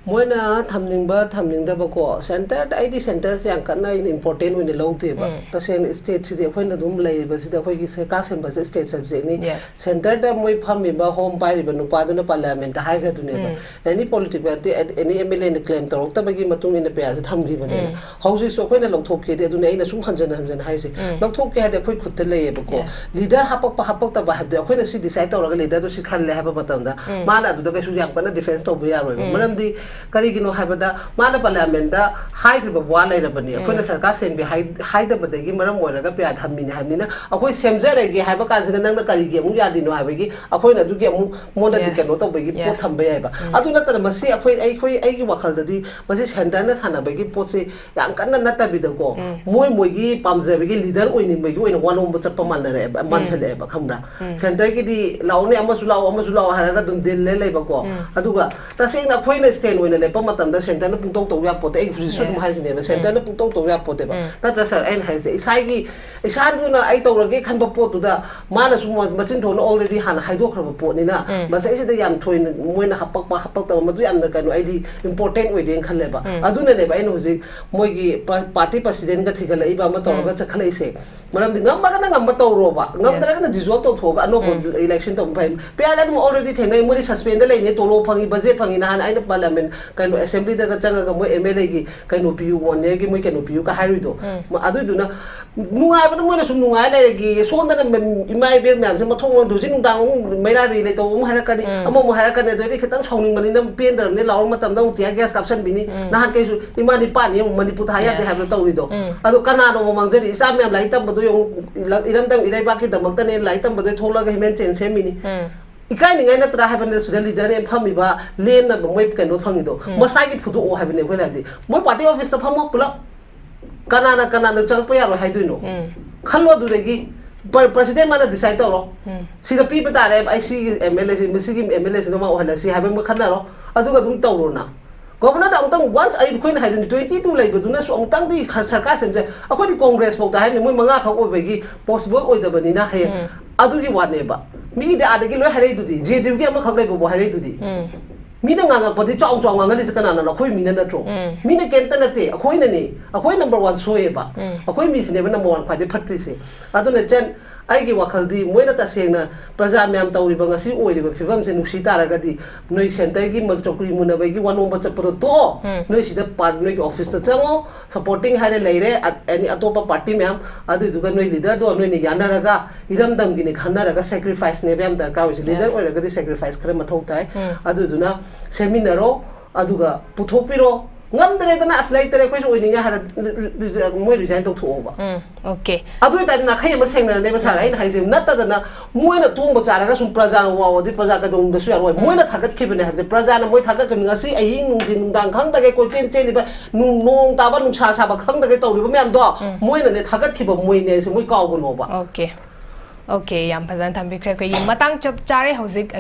ꯃꯣꯏꯅ ꯊꯝꯅꯤꯡꯕ ꯊꯝꯅꯤꯡꯗꯕꯀꯣ, ꯁꯦꯟꯇꯔꯗ, ꯑꯩꯗꯤ ꯁꯦꯟꯇꯔꯁꯦ ꯌꯥꯝ ꯀꯟꯅ ꯑꯩꯅ ꯏꯝꯄꯣꯔꯇꯦꯟ ꯑꯣꯏꯅ ꯂꯧꯗꯦꯕ꯫ ꯎꯝ꯫ ꯇꯁꯦꯡꯅ ꯁ꯭ꯇꯦꯠꯁꯤꯗꯤ ꯑꯩꯈꯣꯏꯅ ꯑꯗꯨꯝ ꯂꯩꯔꯤꯕꯁꯤꯗ, ꯑꯩꯈꯣꯏꯒꯤ ꯁꯔꯀꯥꯔ ꯁꯦꯝꯕꯁꯦ ꯁ꯭ꯇꯦꯠ ꯁꯕꯖꯦꯛꯅꯤ꯫ Yes. ꯁꯦꯟꯇꯔꯗ ꯃꯣꯏ ꯐꯝꯃꯤꯕ ꯍꯣꯝ ꯄꯥꯏꯔꯤꯕ ꯅꯨꯄꯥꯗꯨꯅ ꯄꯥꯔꯂꯤꯌꯥꯃꯦꯟꯠꯇ ꯍꯥꯏꯈ꯭ꯔꯗꯨꯅꯦꯕ꯫ ꯎꯝ꯫ Any political party, any M L A ꯅ claim ꯇꯧꯔꯛꯇꯕꯒꯤ ꯃꯇꯨꯡ ꯏꯟꯅ ꯄꯦꯌꯥꯁꯦ ꯊꯝꯈꯤꯕꯅꯦꯅ꯫ ꯎꯝ꯫ ꯍꯧꯖꯤꯛꯁꯨ ꯑꯩꯈꯣꯏꯅ ꯂꯧꯊꯣꯛꯀꯦꯗꯤ, ꯑꯗꯨꯅ ꯑꯩꯅ ꯁꯨꯝ ꯍꯟꯖꯟ ꯍꯟꯖꯟ ꯍꯥꯏꯁꯦ, ꯎꯝ꯫ ꯂꯧꯊꯣꯛꯀꯦ ꯍꯥꯏꯗꯤ ꯑꯩꯈꯣꯏ ꯈꯨꯠꯇ ꯂꯩꯌꯦꯕꯀꯣ꯫ Yes. ꯂꯤꯗꯔ ꯍꯥꯄꯛꯄ ꯍꯥꯄꯛꯇꯕ ꯍꯥꯏꯕꯗꯤ ꯑꯩꯈꯣꯏꯅ ꯁꯤ ꯗꯤꯁꯥꯏꯗ ꯇꯧꯔꯒ ꯂꯤꯗꯔꯗꯣ ꯁꯤ ꯈꯜꯂꯦ ꯍꯥꯏꯕ ꯃꯇꯝꯗ, ꯎꯝ꯫ ꯃꯥꯅ ꯑꯗꯨꯗ ꯀꯩꯁꯨ ꯌꯥꯝ ꯀꯟꯅ ꯗꯤꯐꯦꯟꯁ ꯇꯧꯕ ꯌꯥꯔꯣꯏꯕ꯫ ꯎꯝ꯫ ꯃꯔꯝꯗꯤ ꯀꯔꯤꯒꯤꯅꯣ ꯍꯥꯏꯕꯗ, ꯃꯥꯅ ꯄꯥꯔꯂꯤꯌꯥꯃꯦꯟꯠꯗ ꯍꯥꯏꯈ꯭ꯔꯤꯕ ꯋꯥ ꯂꯩꯔꯕꯅꯤ, ꯑꯩꯈꯣꯏꯅ ꯎꯝ꯫ ꯁꯔꯀꯥꯔ ꯁꯦꯝꯒꯦ ꯍꯥꯏ-, ꯍꯥꯏꯗꯕꯗꯒꯤ ꯃꯔꯝ ꯑꯣꯏꯔꯒ ꯄꯦꯌꯥ ꯊꯝꯃꯤꯅꯦ ꯍꯥꯏꯕꯅꯤꯅ, ꯑꯩꯈꯣꯏ ꯁꯦꯝꯖꯔꯒꯦ ꯍꯥꯏꯕ ꯀꯥꯟꯁꯤꯗ ꯅꯪꯅ ꯀꯔꯤꯒꯤ ꯑꯃꯨꯛ ꯌꯥꯗ꯭ꯔꯤꯅꯣ ꯍꯥꯏꯕꯒꯤ ꯑꯩꯈꯣꯏꯅ ꯑꯗꯨꯒꯤ ꯑꯃꯨꯛ ꯃꯉꯣꯟꯗ Yes. ꯀꯩꯅꯣ ꯇꯧꯕꯒꯤ ꯄꯣꯠ Yes. ꯊꯝꯕ ꯌꯥꯏꯕ꯫ ꯎꯝ꯫ ꯑꯗꯨ ꯅꯠꯇꯅ ꯃꯁꯤ ꯑꯩꯈꯣꯏ, ꯑꯩꯈꯣꯏ, ꯑꯩꯒꯤ ꯋꯥꯈꯜꯗꯗꯤ ꯃꯁꯤ ꯁꯦꯟꯇꯔꯅ ꯁꯥꯟꯅꯕꯒꯤ ꯄꯣꯠꯁꯤ ꯌꯥꯝ ꯀꯟꯅ ꯅꯠꯇꯕꯤꯗꯀꯣ, ꯎꯝ꯫ ꯃꯣꯏ ꯃꯣꯏꯒꯤ ꯄꯥꯝꯖꯕꯒꯤ ꯂꯤꯗꯔ ꯑꯣꯏꯅꯤꯡꯕꯒꯤ ꯑꯣꯏꯅ ꯋꯥꯅꯣꯝꯕ ꯆꯠꯄ ꯃꯥꯟꯅꯔꯛꯑꯦꯕ, ꯎꯝ꯫ ꯃꯥꯟꯁꯜꯂꯛꯑꯦꯕ, ꯈꯪꯕ꯭ꯔꯥ? ꯎꯝ꯫ ꯁꯦꯟꯇꯔꯒꯤꯗꯤ "ꯂꯥꯛꯑꯣꯅꯦ, ꯑꯃꯁꯨ ꯂꯥꯛꯑꯣ, ꯑꯃꯁꯨ ꯂꯥꯛꯑꯣ" ꯍꯥꯏꯔꯒ ꯑꯗꯨꯝ ꯗꯤꯜꯂ ꯂꯩꯕꯀꯣ꯫ ꯎꯝ꯫ ꯑꯗꯨꯒ ꯇꯁꯦꯡꯅ ꯑꯩꯈꯣꯏꯅ ꯁ꯭ꯇꯦꯟ ꯑꯣꯏꯅ ꯂꯦꯞꯄ ꯃꯇꯝꯗ ꯁꯦꯟꯇꯔꯅ ꯄꯨꯡꯇꯧ ꯇꯧ ꯌꯥꯄꯣꯠꯇꯦ꯫ ꯑꯩ ꯍꯧꯖꯤꯛꯁꯨ ꯑꯗꯨꯝ Yes. ꯍꯥꯏꯁꯤꯅꯦꯕ, ꯎꯝ꯫ ꯁꯦꯟꯇꯔꯅ ꯄꯨꯡꯇꯧ ꯇꯧ ꯌꯥꯄꯣꯠꯇꯦꯕ꯫ ꯎꯝ꯫ ꯅꯠꯇ꯭ꯔꯥ ꯁꯥꯔ? ꯑꯩꯅ ꯍꯥꯏꯁꯦ, ꯏꯁꯥꯒꯤ, ꯏꯁꯥꯗꯨꯅ ꯑꯩ ꯇꯧꯔꯒꯦ ꯈꯟꯕ ꯄꯣꯠꯇꯨꯗ ꯃꯥꯅꯁꯨ ꯃ-, ꯃꯆꯤꯟ ꯊꯣꯛꯅ already ꯍꯥꯟꯅ ꯍꯥꯏꯗꯣꯛꯈ꯭ꯔꯕ ꯄꯣꯠꯅꯤꯅ, ꯎꯝ꯫ ꯃꯁꯤꯗꯩꯁꯤꯗ ꯌꯥꯝ ꯊꯣꯏꯅ ꯃꯣꯏꯅ ꯍꯥꯄꯛꯄ ꯍꯥꯄꯛꯇꯕ ꯃꯗꯨ ꯌꯥꯝꯅ, ꯀꯩꯅꯣ, ꯑꯩꯗꯤ ꯏꯝꯄꯣꯔꯇꯦꯟ ꯑꯣꯏꯗꯦꯅ ꯈꯜꯂꯦꯕ꯫ ꯎꯝ꯫ ꯑꯗꯨꯅꯅꯦꯕ ꯑꯩꯅ ꯍꯧꯖꯤꯛ ꯃꯣꯏꯒꯤ ꯄ-, ꯄꯥꯔꯇꯤ ꯄ꯭ꯔꯁꯤꯗꯦꯟꯒ ꯊꯤꯒꯠꯂꯛꯏꯕ ꯑꯃ ꯇꯧꯔꯒ ꯎꯝ꯫ ꯆꯠꯈꯠꯂꯛꯏꯁꯦ꯫ ꯃꯔꯝꯗꯤ ꯉꯝꯃꯒꯅ ꯉꯝꯕ ꯇꯧꯔꯣꯕ, Yes. ꯉꯝꯗ꯭ꯔꯒꯅ ꯗꯤꯖꯣꯜꯕ ꯇꯧꯊꯣꯛꯑꯒ ꯑꯅꯧꯕ ꯎꯝ꯫ ꯏꯂꯦꯛꯁꯟ ꯇꯧꯕ ꯐꯩ꯫ ꯄꯤꯌꯥꯔ ꯑꯗꯨꯝ already ꯊꯦꯡꯅꯩ, ꯃꯣꯏꯗꯤ ꯁꯁꯄꯦꯟꯗ ꯂꯩꯅꯦ, ꯇꯣꯂꯣꯞ ꯐꯪꯉꯤ, ꯕꯖꯦꯠ ꯐꯪꯉꯤ, ꯅꯍꯥꯟ ꯑꯩꯅ ꯄꯥꯔꯂꯤꯌꯥꯃꯦꯟ ꯀꯩꯅꯣ ꯑꯦꯁꯦꯝꯕ꯭ꯂꯤꯗꯒ ꯆꯪꯉꯒ ꯃꯣꯏ ꯑꯦꯝ ꯑꯦꯜ ꯑꯦꯒꯤ ꯀꯩꯅꯣ ꯄꯤꯌꯨ, ꯋꯥꯟ ꯌꯔꯒꯤ ꯃꯣꯏ ꯀꯩꯅꯣ ꯄꯤꯌꯨꯒ ꯍꯥꯏꯔꯨꯏꯗꯣ꯫ ꯎꯝ꯫ ꯃ-, ꯑꯗꯨꯏꯗꯨꯅ ꯅꯨꯡꯉꯥꯏꯕꯅ ꯃꯣꯏꯅ ꯁꯨꯝ ꯅꯨꯡꯉꯥꯏ ꯂꯩꯔꯒꯦ, ꯁꯣꯝꯗꯅ ꯃ-, ꯏꯃꯥ ꯏꯕꯦꯟ ꯃꯌꯥꯝꯁꯦ ꯃꯊꯣꯡ ꯃꯔꯝꯗ ꯍꯧꯖꯤꯛ ꯅꯨꯡꯗꯥꯡ ꯑꯃꯨꯛ ꯃꯩꯔꯥ ꯔꯦꯂꯤ ꯇꯧꯕ ꯑꯃꯨꯛ ꯍꯥꯏꯔꯛꯀꯅꯤ, ꯎꯝ꯫ ꯑꯃꯃꯨꯛ ꯍꯥꯏꯔꯛꯀꯅꯤ, ꯑꯗꯩꯗꯤ ꯈꯤꯇꯪ ꯁꯥꯎꯅꯤꯡꯕꯅꯤꯅ ꯄꯦꯟꯗ꯭ꯔꯕꯅꯤ ꯂꯥꯎꯔ ꯃꯇꯝꯗ ꯑꯃꯨꯛ tear gas ꯀꯥꯞꯁꯟꯕꯤꯅꯤ꯫ ꯎꯝ꯫ ꯅꯍꯥꯟ ꯀꯩꯁꯨ ꯏꯃꯥ ꯅꯤꯄꯥꯅꯤ ꯑꯃꯨꯛ ꯃꯅꯤꯄꯨꯔ ꯊꯥ ꯌꯥꯗꯦ Yes. ꯍꯥꯏꯕꯗꯣ ꯇꯧꯔꯤꯗꯣ꯫ ꯎꯝ꯫ ꯑꯗꯣ ꯀꯅꯥꯅꯣꯕ ꯃꯥꯡꯖꯔꯤ? ꯏꯆꯥ ꯃꯌꯥꯝ ꯂꯥꯏꯔꯤꯛ ꯇꯝꯕꯗꯣ ꯌꯦꯡꯉꯨ, ꯏꯔꯝ-, ꯏꯔꯝꯗꯝ ꯏꯔꯩꯕꯥꯛꯀꯤꯗꯃꯛꯇꯅꯦ ꯂꯥꯏꯔꯤꯛ ꯇꯝꯕꯗꯣ ꯊꯣꯛꯂꯛꯑꯒ human chain ꯁꯦꯝꯃꯤꯅꯤ꯫ ꯎꯝ꯫ ꯏꯀꯥꯏꯅꯤꯡꯉꯥꯏ ꯅꯠꯇ꯭ꯔꯥ ꯍꯥꯏꯕꯅꯤꯗ, ꯁꯤꯗ ꯂꯤꯗꯔꯅꯦ ꯐꯝꯃꯤꯕ, ꯂꯦꯝꯅꯕ ꯃꯣꯏ ꯀꯩꯅꯣ ꯐꯪꯉꯤꯗꯣ, ꯎꯝ꯫ ꯃꯁꯥꯒꯤ ꯐꯨꯗꯣꯛꯑꯣ ꯍꯥꯏꯕꯅꯦ ꯑꯩꯈꯣꯏꯅ ꯍꯥꯏꯕꯗꯤ꯫ ꯃꯣꯏ ꯄꯥꯔꯇꯤ ꯑꯣꯐꯤꯁꯇ ꯐꯝꯃꯣ ꯄꯨꯂꯞ, ꯀꯅꯥꯅ ꯀꯅꯥꯅ ꯆꯪꯉꯛꯄ ꯌꯥꯔꯣꯏ ꯍꯥꯏꯗꯣꯏꯅꯣ? ꯎꯝ꯫ ꯈꯜꯂꯣ ꯑꯗꯨꯗꯒꯤ꯫ ꯄ꯭ꯔ-, ꯄ꯭ꯔꯁꯤꯗꯦꯟ ꯃꯥꯅ decide ꯇꯧꯔꯣ꯫ ꯎꯝ꯫ ꯁꯤꯗ ꯄꯤꯕ ꯇꯥꯔꯦ, ꯑꯩ ꯁꯤꯒꯤ ꯑꯦꯝ ꯑꯦꯜ ꯑꯦꯁꯤ, ꯁꯤꯒꯤ ꯑꯦꯝ ꯑꯦꯜ ꯑꯦꯁꯤꯅ ꯃꯥ ꯑꯣꯏꯍꯜꯂꯁꯤ ꯍꯥꯏꯕ ꯑꯃ ꯈꯟꯅꯔꯣ, ꯑꯗꯨꯒ ꯑꯗꯨꯝ ꯇꯧꯔꯣꯅ꯫ ꯒꯣꯕꯔꯅꯔꯗ ꯑꯃꯨꯛꯇꯪ, once ꯑꯩ, ꯑꯩꯈꯣꯏꯅ ꯍꯥꯏꯗꯣꯏꯅꯤ, twenty two ꯂꯩꯕꯗꯨꯅꯁꯨ ꯑꯃꯨꯛꯇꯪꯗꯤ ꯈ-, ꯁꯔꯀꯥꯔ ꯁꯦꯝꯖ-, ꯑꯩꯈꯣꯏꯗꯤ ꯀꯣꯡꯒ꯭ꯔꯦꯁ ꯐꯥꯎꯗ ꯍꯥꯏꯕꯅꯤ, ꯃꯣꯏ ꯃꯉꯥ ꯈꯛ ꯑꯣꯏꯕꯒꯤ possible ꯑꯣꯏꯗꯕꯅꯤꯅ ꯍꯌꯦꯡ ꯎꯝ꯫ ꯑꯗꯨꯒꯤ ꯋꯥꯅꯦꯕ꯫ ꯃꯤꯒꯤꯗꯤ ꯑꯥꯗꯒꯤ ꯂꯣꯏ ꯍꯥꯏꯔꯛꯏꯗꯨꯗꯤ, ꯖꯦ ꯗꯤ ꯌꯨꯒꯤ ꯑꯃꯈꯛ ꯂꯩꯕꯕꯨ ꯍꯥꯏꯔꯛꯏꯗꯨꯗꯤ꯫ ꯎꯝ꯫ ꯃꯤꯅ ꯉꯥꯡꯉꯛꯄꯗꯤ ꯆꯥꯎ ꯆꯥꯎ ꯉꯥꯡꯍꯜꯂꯤꯁꯦ ꯀꯅꯥꯅꯅꯣ? ꯑꯩꯈꯣꯏ ꯃꯤꯅ ꯅꯠꯇ꯭ꯔꯣ? ꯎꯝ꯫ ꯃꯤꯅ ꯀꯩꯝꯇ ꯅꯠꯇꯦ, ꯑꯩꯈꯣꯏꯅꯅꯦ꯫ ꯑꯩꯈꯣꯏ number one ꯁꯣꯏꯌꯦꯕ꯫ ꯎꯝ꯫ ꯑꯩꯈꯣꯏ ꯃꯤꯁꯤꯅꯦꯕ number one ꯈ꯭ꯋꯥꯏꯗꯩ ꯐꯠꯇ꯭ꯔꯤꯁꯦ꯫ ꯑꯗꯨꯅ ꯆꯟ, ꯑꯩꯒꯤ ꯋꯥꯈꯜꯗꯤ ꯃꯣꯏꯅ ꯇꯁꯦꯡꯅ ꯄ꯭ꯔꯖꯥ ꯃꯌꯥꯝ ꯇꯧꯔꯤꯕ ꯉꯁꯤ ꯑꯣꯏꯔꯤꯕ ꯐꯤꯕꯝꯁꯦ ꯅꯨꯡꯁꯤ ꯇꯥꯔꯒꯗꯤ, ꯅꯣꯏ centreꯒꯤ ꯃ-, ꯆꯧꯀ꯭ꯔꯤ ꯃꯨꯟꯅꯕꯒꯤ ꯋꯥꯅꯣꯝꯕ ꯆꯠꯄꯗꯣ ꯇꯣꯛꯑꯣ꯫ ꯎꯝ꯫ ꯅꯣꯏ ꯁꯤꯗ ꯄꯥꯔ-, ꯅꯣꯏꯒꯤ officeꯇ ꯆꯪꯉꯣ, supporting ꯍꯥꯏꯔꯦ ꯂꯩꯔꯦ, ꯑ-, any ꯑꯇꯣꯞꯄ party ꯃꯌꯥꯝ, ꯑꯗꯨꯗꯨꯒ ꯅꯣꯏ leaderꯗꯣ ꯅꯣꯏꯅ ꯌꯥꯅꯔꯒ, ꯏꯔꯝꯗꯝꯒꯤꯅꯤ ꯈꯟꯅꯔꯒ sacrificeꯅꯦꯕ ꯌꯥꯝ ꯗꯔꯀꯥꯔ ꯑꯣꯏꯁꯦ꯫ Leader Yes. ꯑꯣꯏꯔꯒꯗꯤ sacrifice ꯈꯔ ꯃꯊꯧ ꯇꯥꯏ꯫ ꯎꯝ꯫ ꯑꯗꯨꯗꯨꯅ ꯁꯦꯝꯃꯤꯟꯅꯔꯣ, ꯑꯗꯨꯒ ꯄꯨꯊꯣꯛꯄꯤꯔꯣ꯫ ꯉꯝꯗ꯭ꯔꯦꯗꯅ, "ꯑꯁ, ꯂꯩꯇ꯭ꯔꯦ, ꯑꯩꯈꯣꯏꯁꯨ ꯑꯣꯏꯅꯤꯡꯉꯦ" ꯍꯥꯏꯔ, ꯃꯣꯏ resign ꯇꯧꯊꯣꯛꯑꯣꯕ꯫ ꯎꯝ, okay. ꯑꯗꯨ ꯑꯣꯏꯇꯥꯔꯗꯤ ꯅꯥꯈꯩ ꯑꯃ ꯁꯦꯡꯅꯔꯅꯦꯕ, ꯁꯥꯔ꯫ ꯎꯝ꯫ ꯑꯩꯅ ꯍꯥꯏꯁꯦ ꯅꯠꯇꯗꯅ, ꯃꯣꯏꯅ ꯇꯣꯡꯕ ꯆꯥꯔꯒ ꯁꯨꯝ ꯄ꯭ꯔꯖꯥꯅ ꯋꯥꯎꯔꯗꯤ ꯄ꯭ꯔꯖꯥ ꯀꯩꯗꯧꯅꯨꯡꯗꯁꯨ ꯌꯥꯔꯣꯏ꯫ ꯎꯝ꯫ ꯃꯣꯏꯅ ꯊꯥꯒꯠꯈꯤꯕꯅꯦ ꯍꯥꯏꯕꯁꯦ, ꯄ꯭ꯔꯖꯥꯅ ꯃꯣꯏ ꯊꯥꯒꯠꯈꯤꯕꯅꯤ꯫ ꯉꯁꯤ ꯑꯍꯤꯡ ꯅꯨꯡꯊꯤꯟ ꯅꯨꯡꯗꯥꯡ ꯈꯪꯗꯒꯩ ꯀꯣꯏꯆꯦꯟ ꯆꯦꯜꯂꯤꯕ, ꯅꯨꯡ-, ꯅꯣꯡ ꯇꯥꯕ ꯅꯨꯡꯁꯥ ꯁꯥꯕ ꯈꯪꯗꯒꯩ ꯇꯧꯔꯤꯕ ꯃꯌꯥꯝꯗꯣ, ꯎꯝ꯫ ꯃꯣꯏꯅꯅꯦ ꯊꯥꯒꯠꯈꯤꯕ ꯃꯣꯏꯅꯦ ꯍꯥꯏꯁꯦ, ꯃꯣꯏ ꯀꯥꯎꯒꯅꯣꯕ꯫ Okay. Okay, ꯌꯥꯝ ꯐꯖꯅ ꯊꯝꯕꯤꯈ꯭ꯔꯦ꯫ ꯑꯩꯈꯣꯏꯒꯤ ꯃꯇꯥꯡ ꯆꯞ ꯆꯥꯔꯦ ꯍꯧꯖꯤꯛ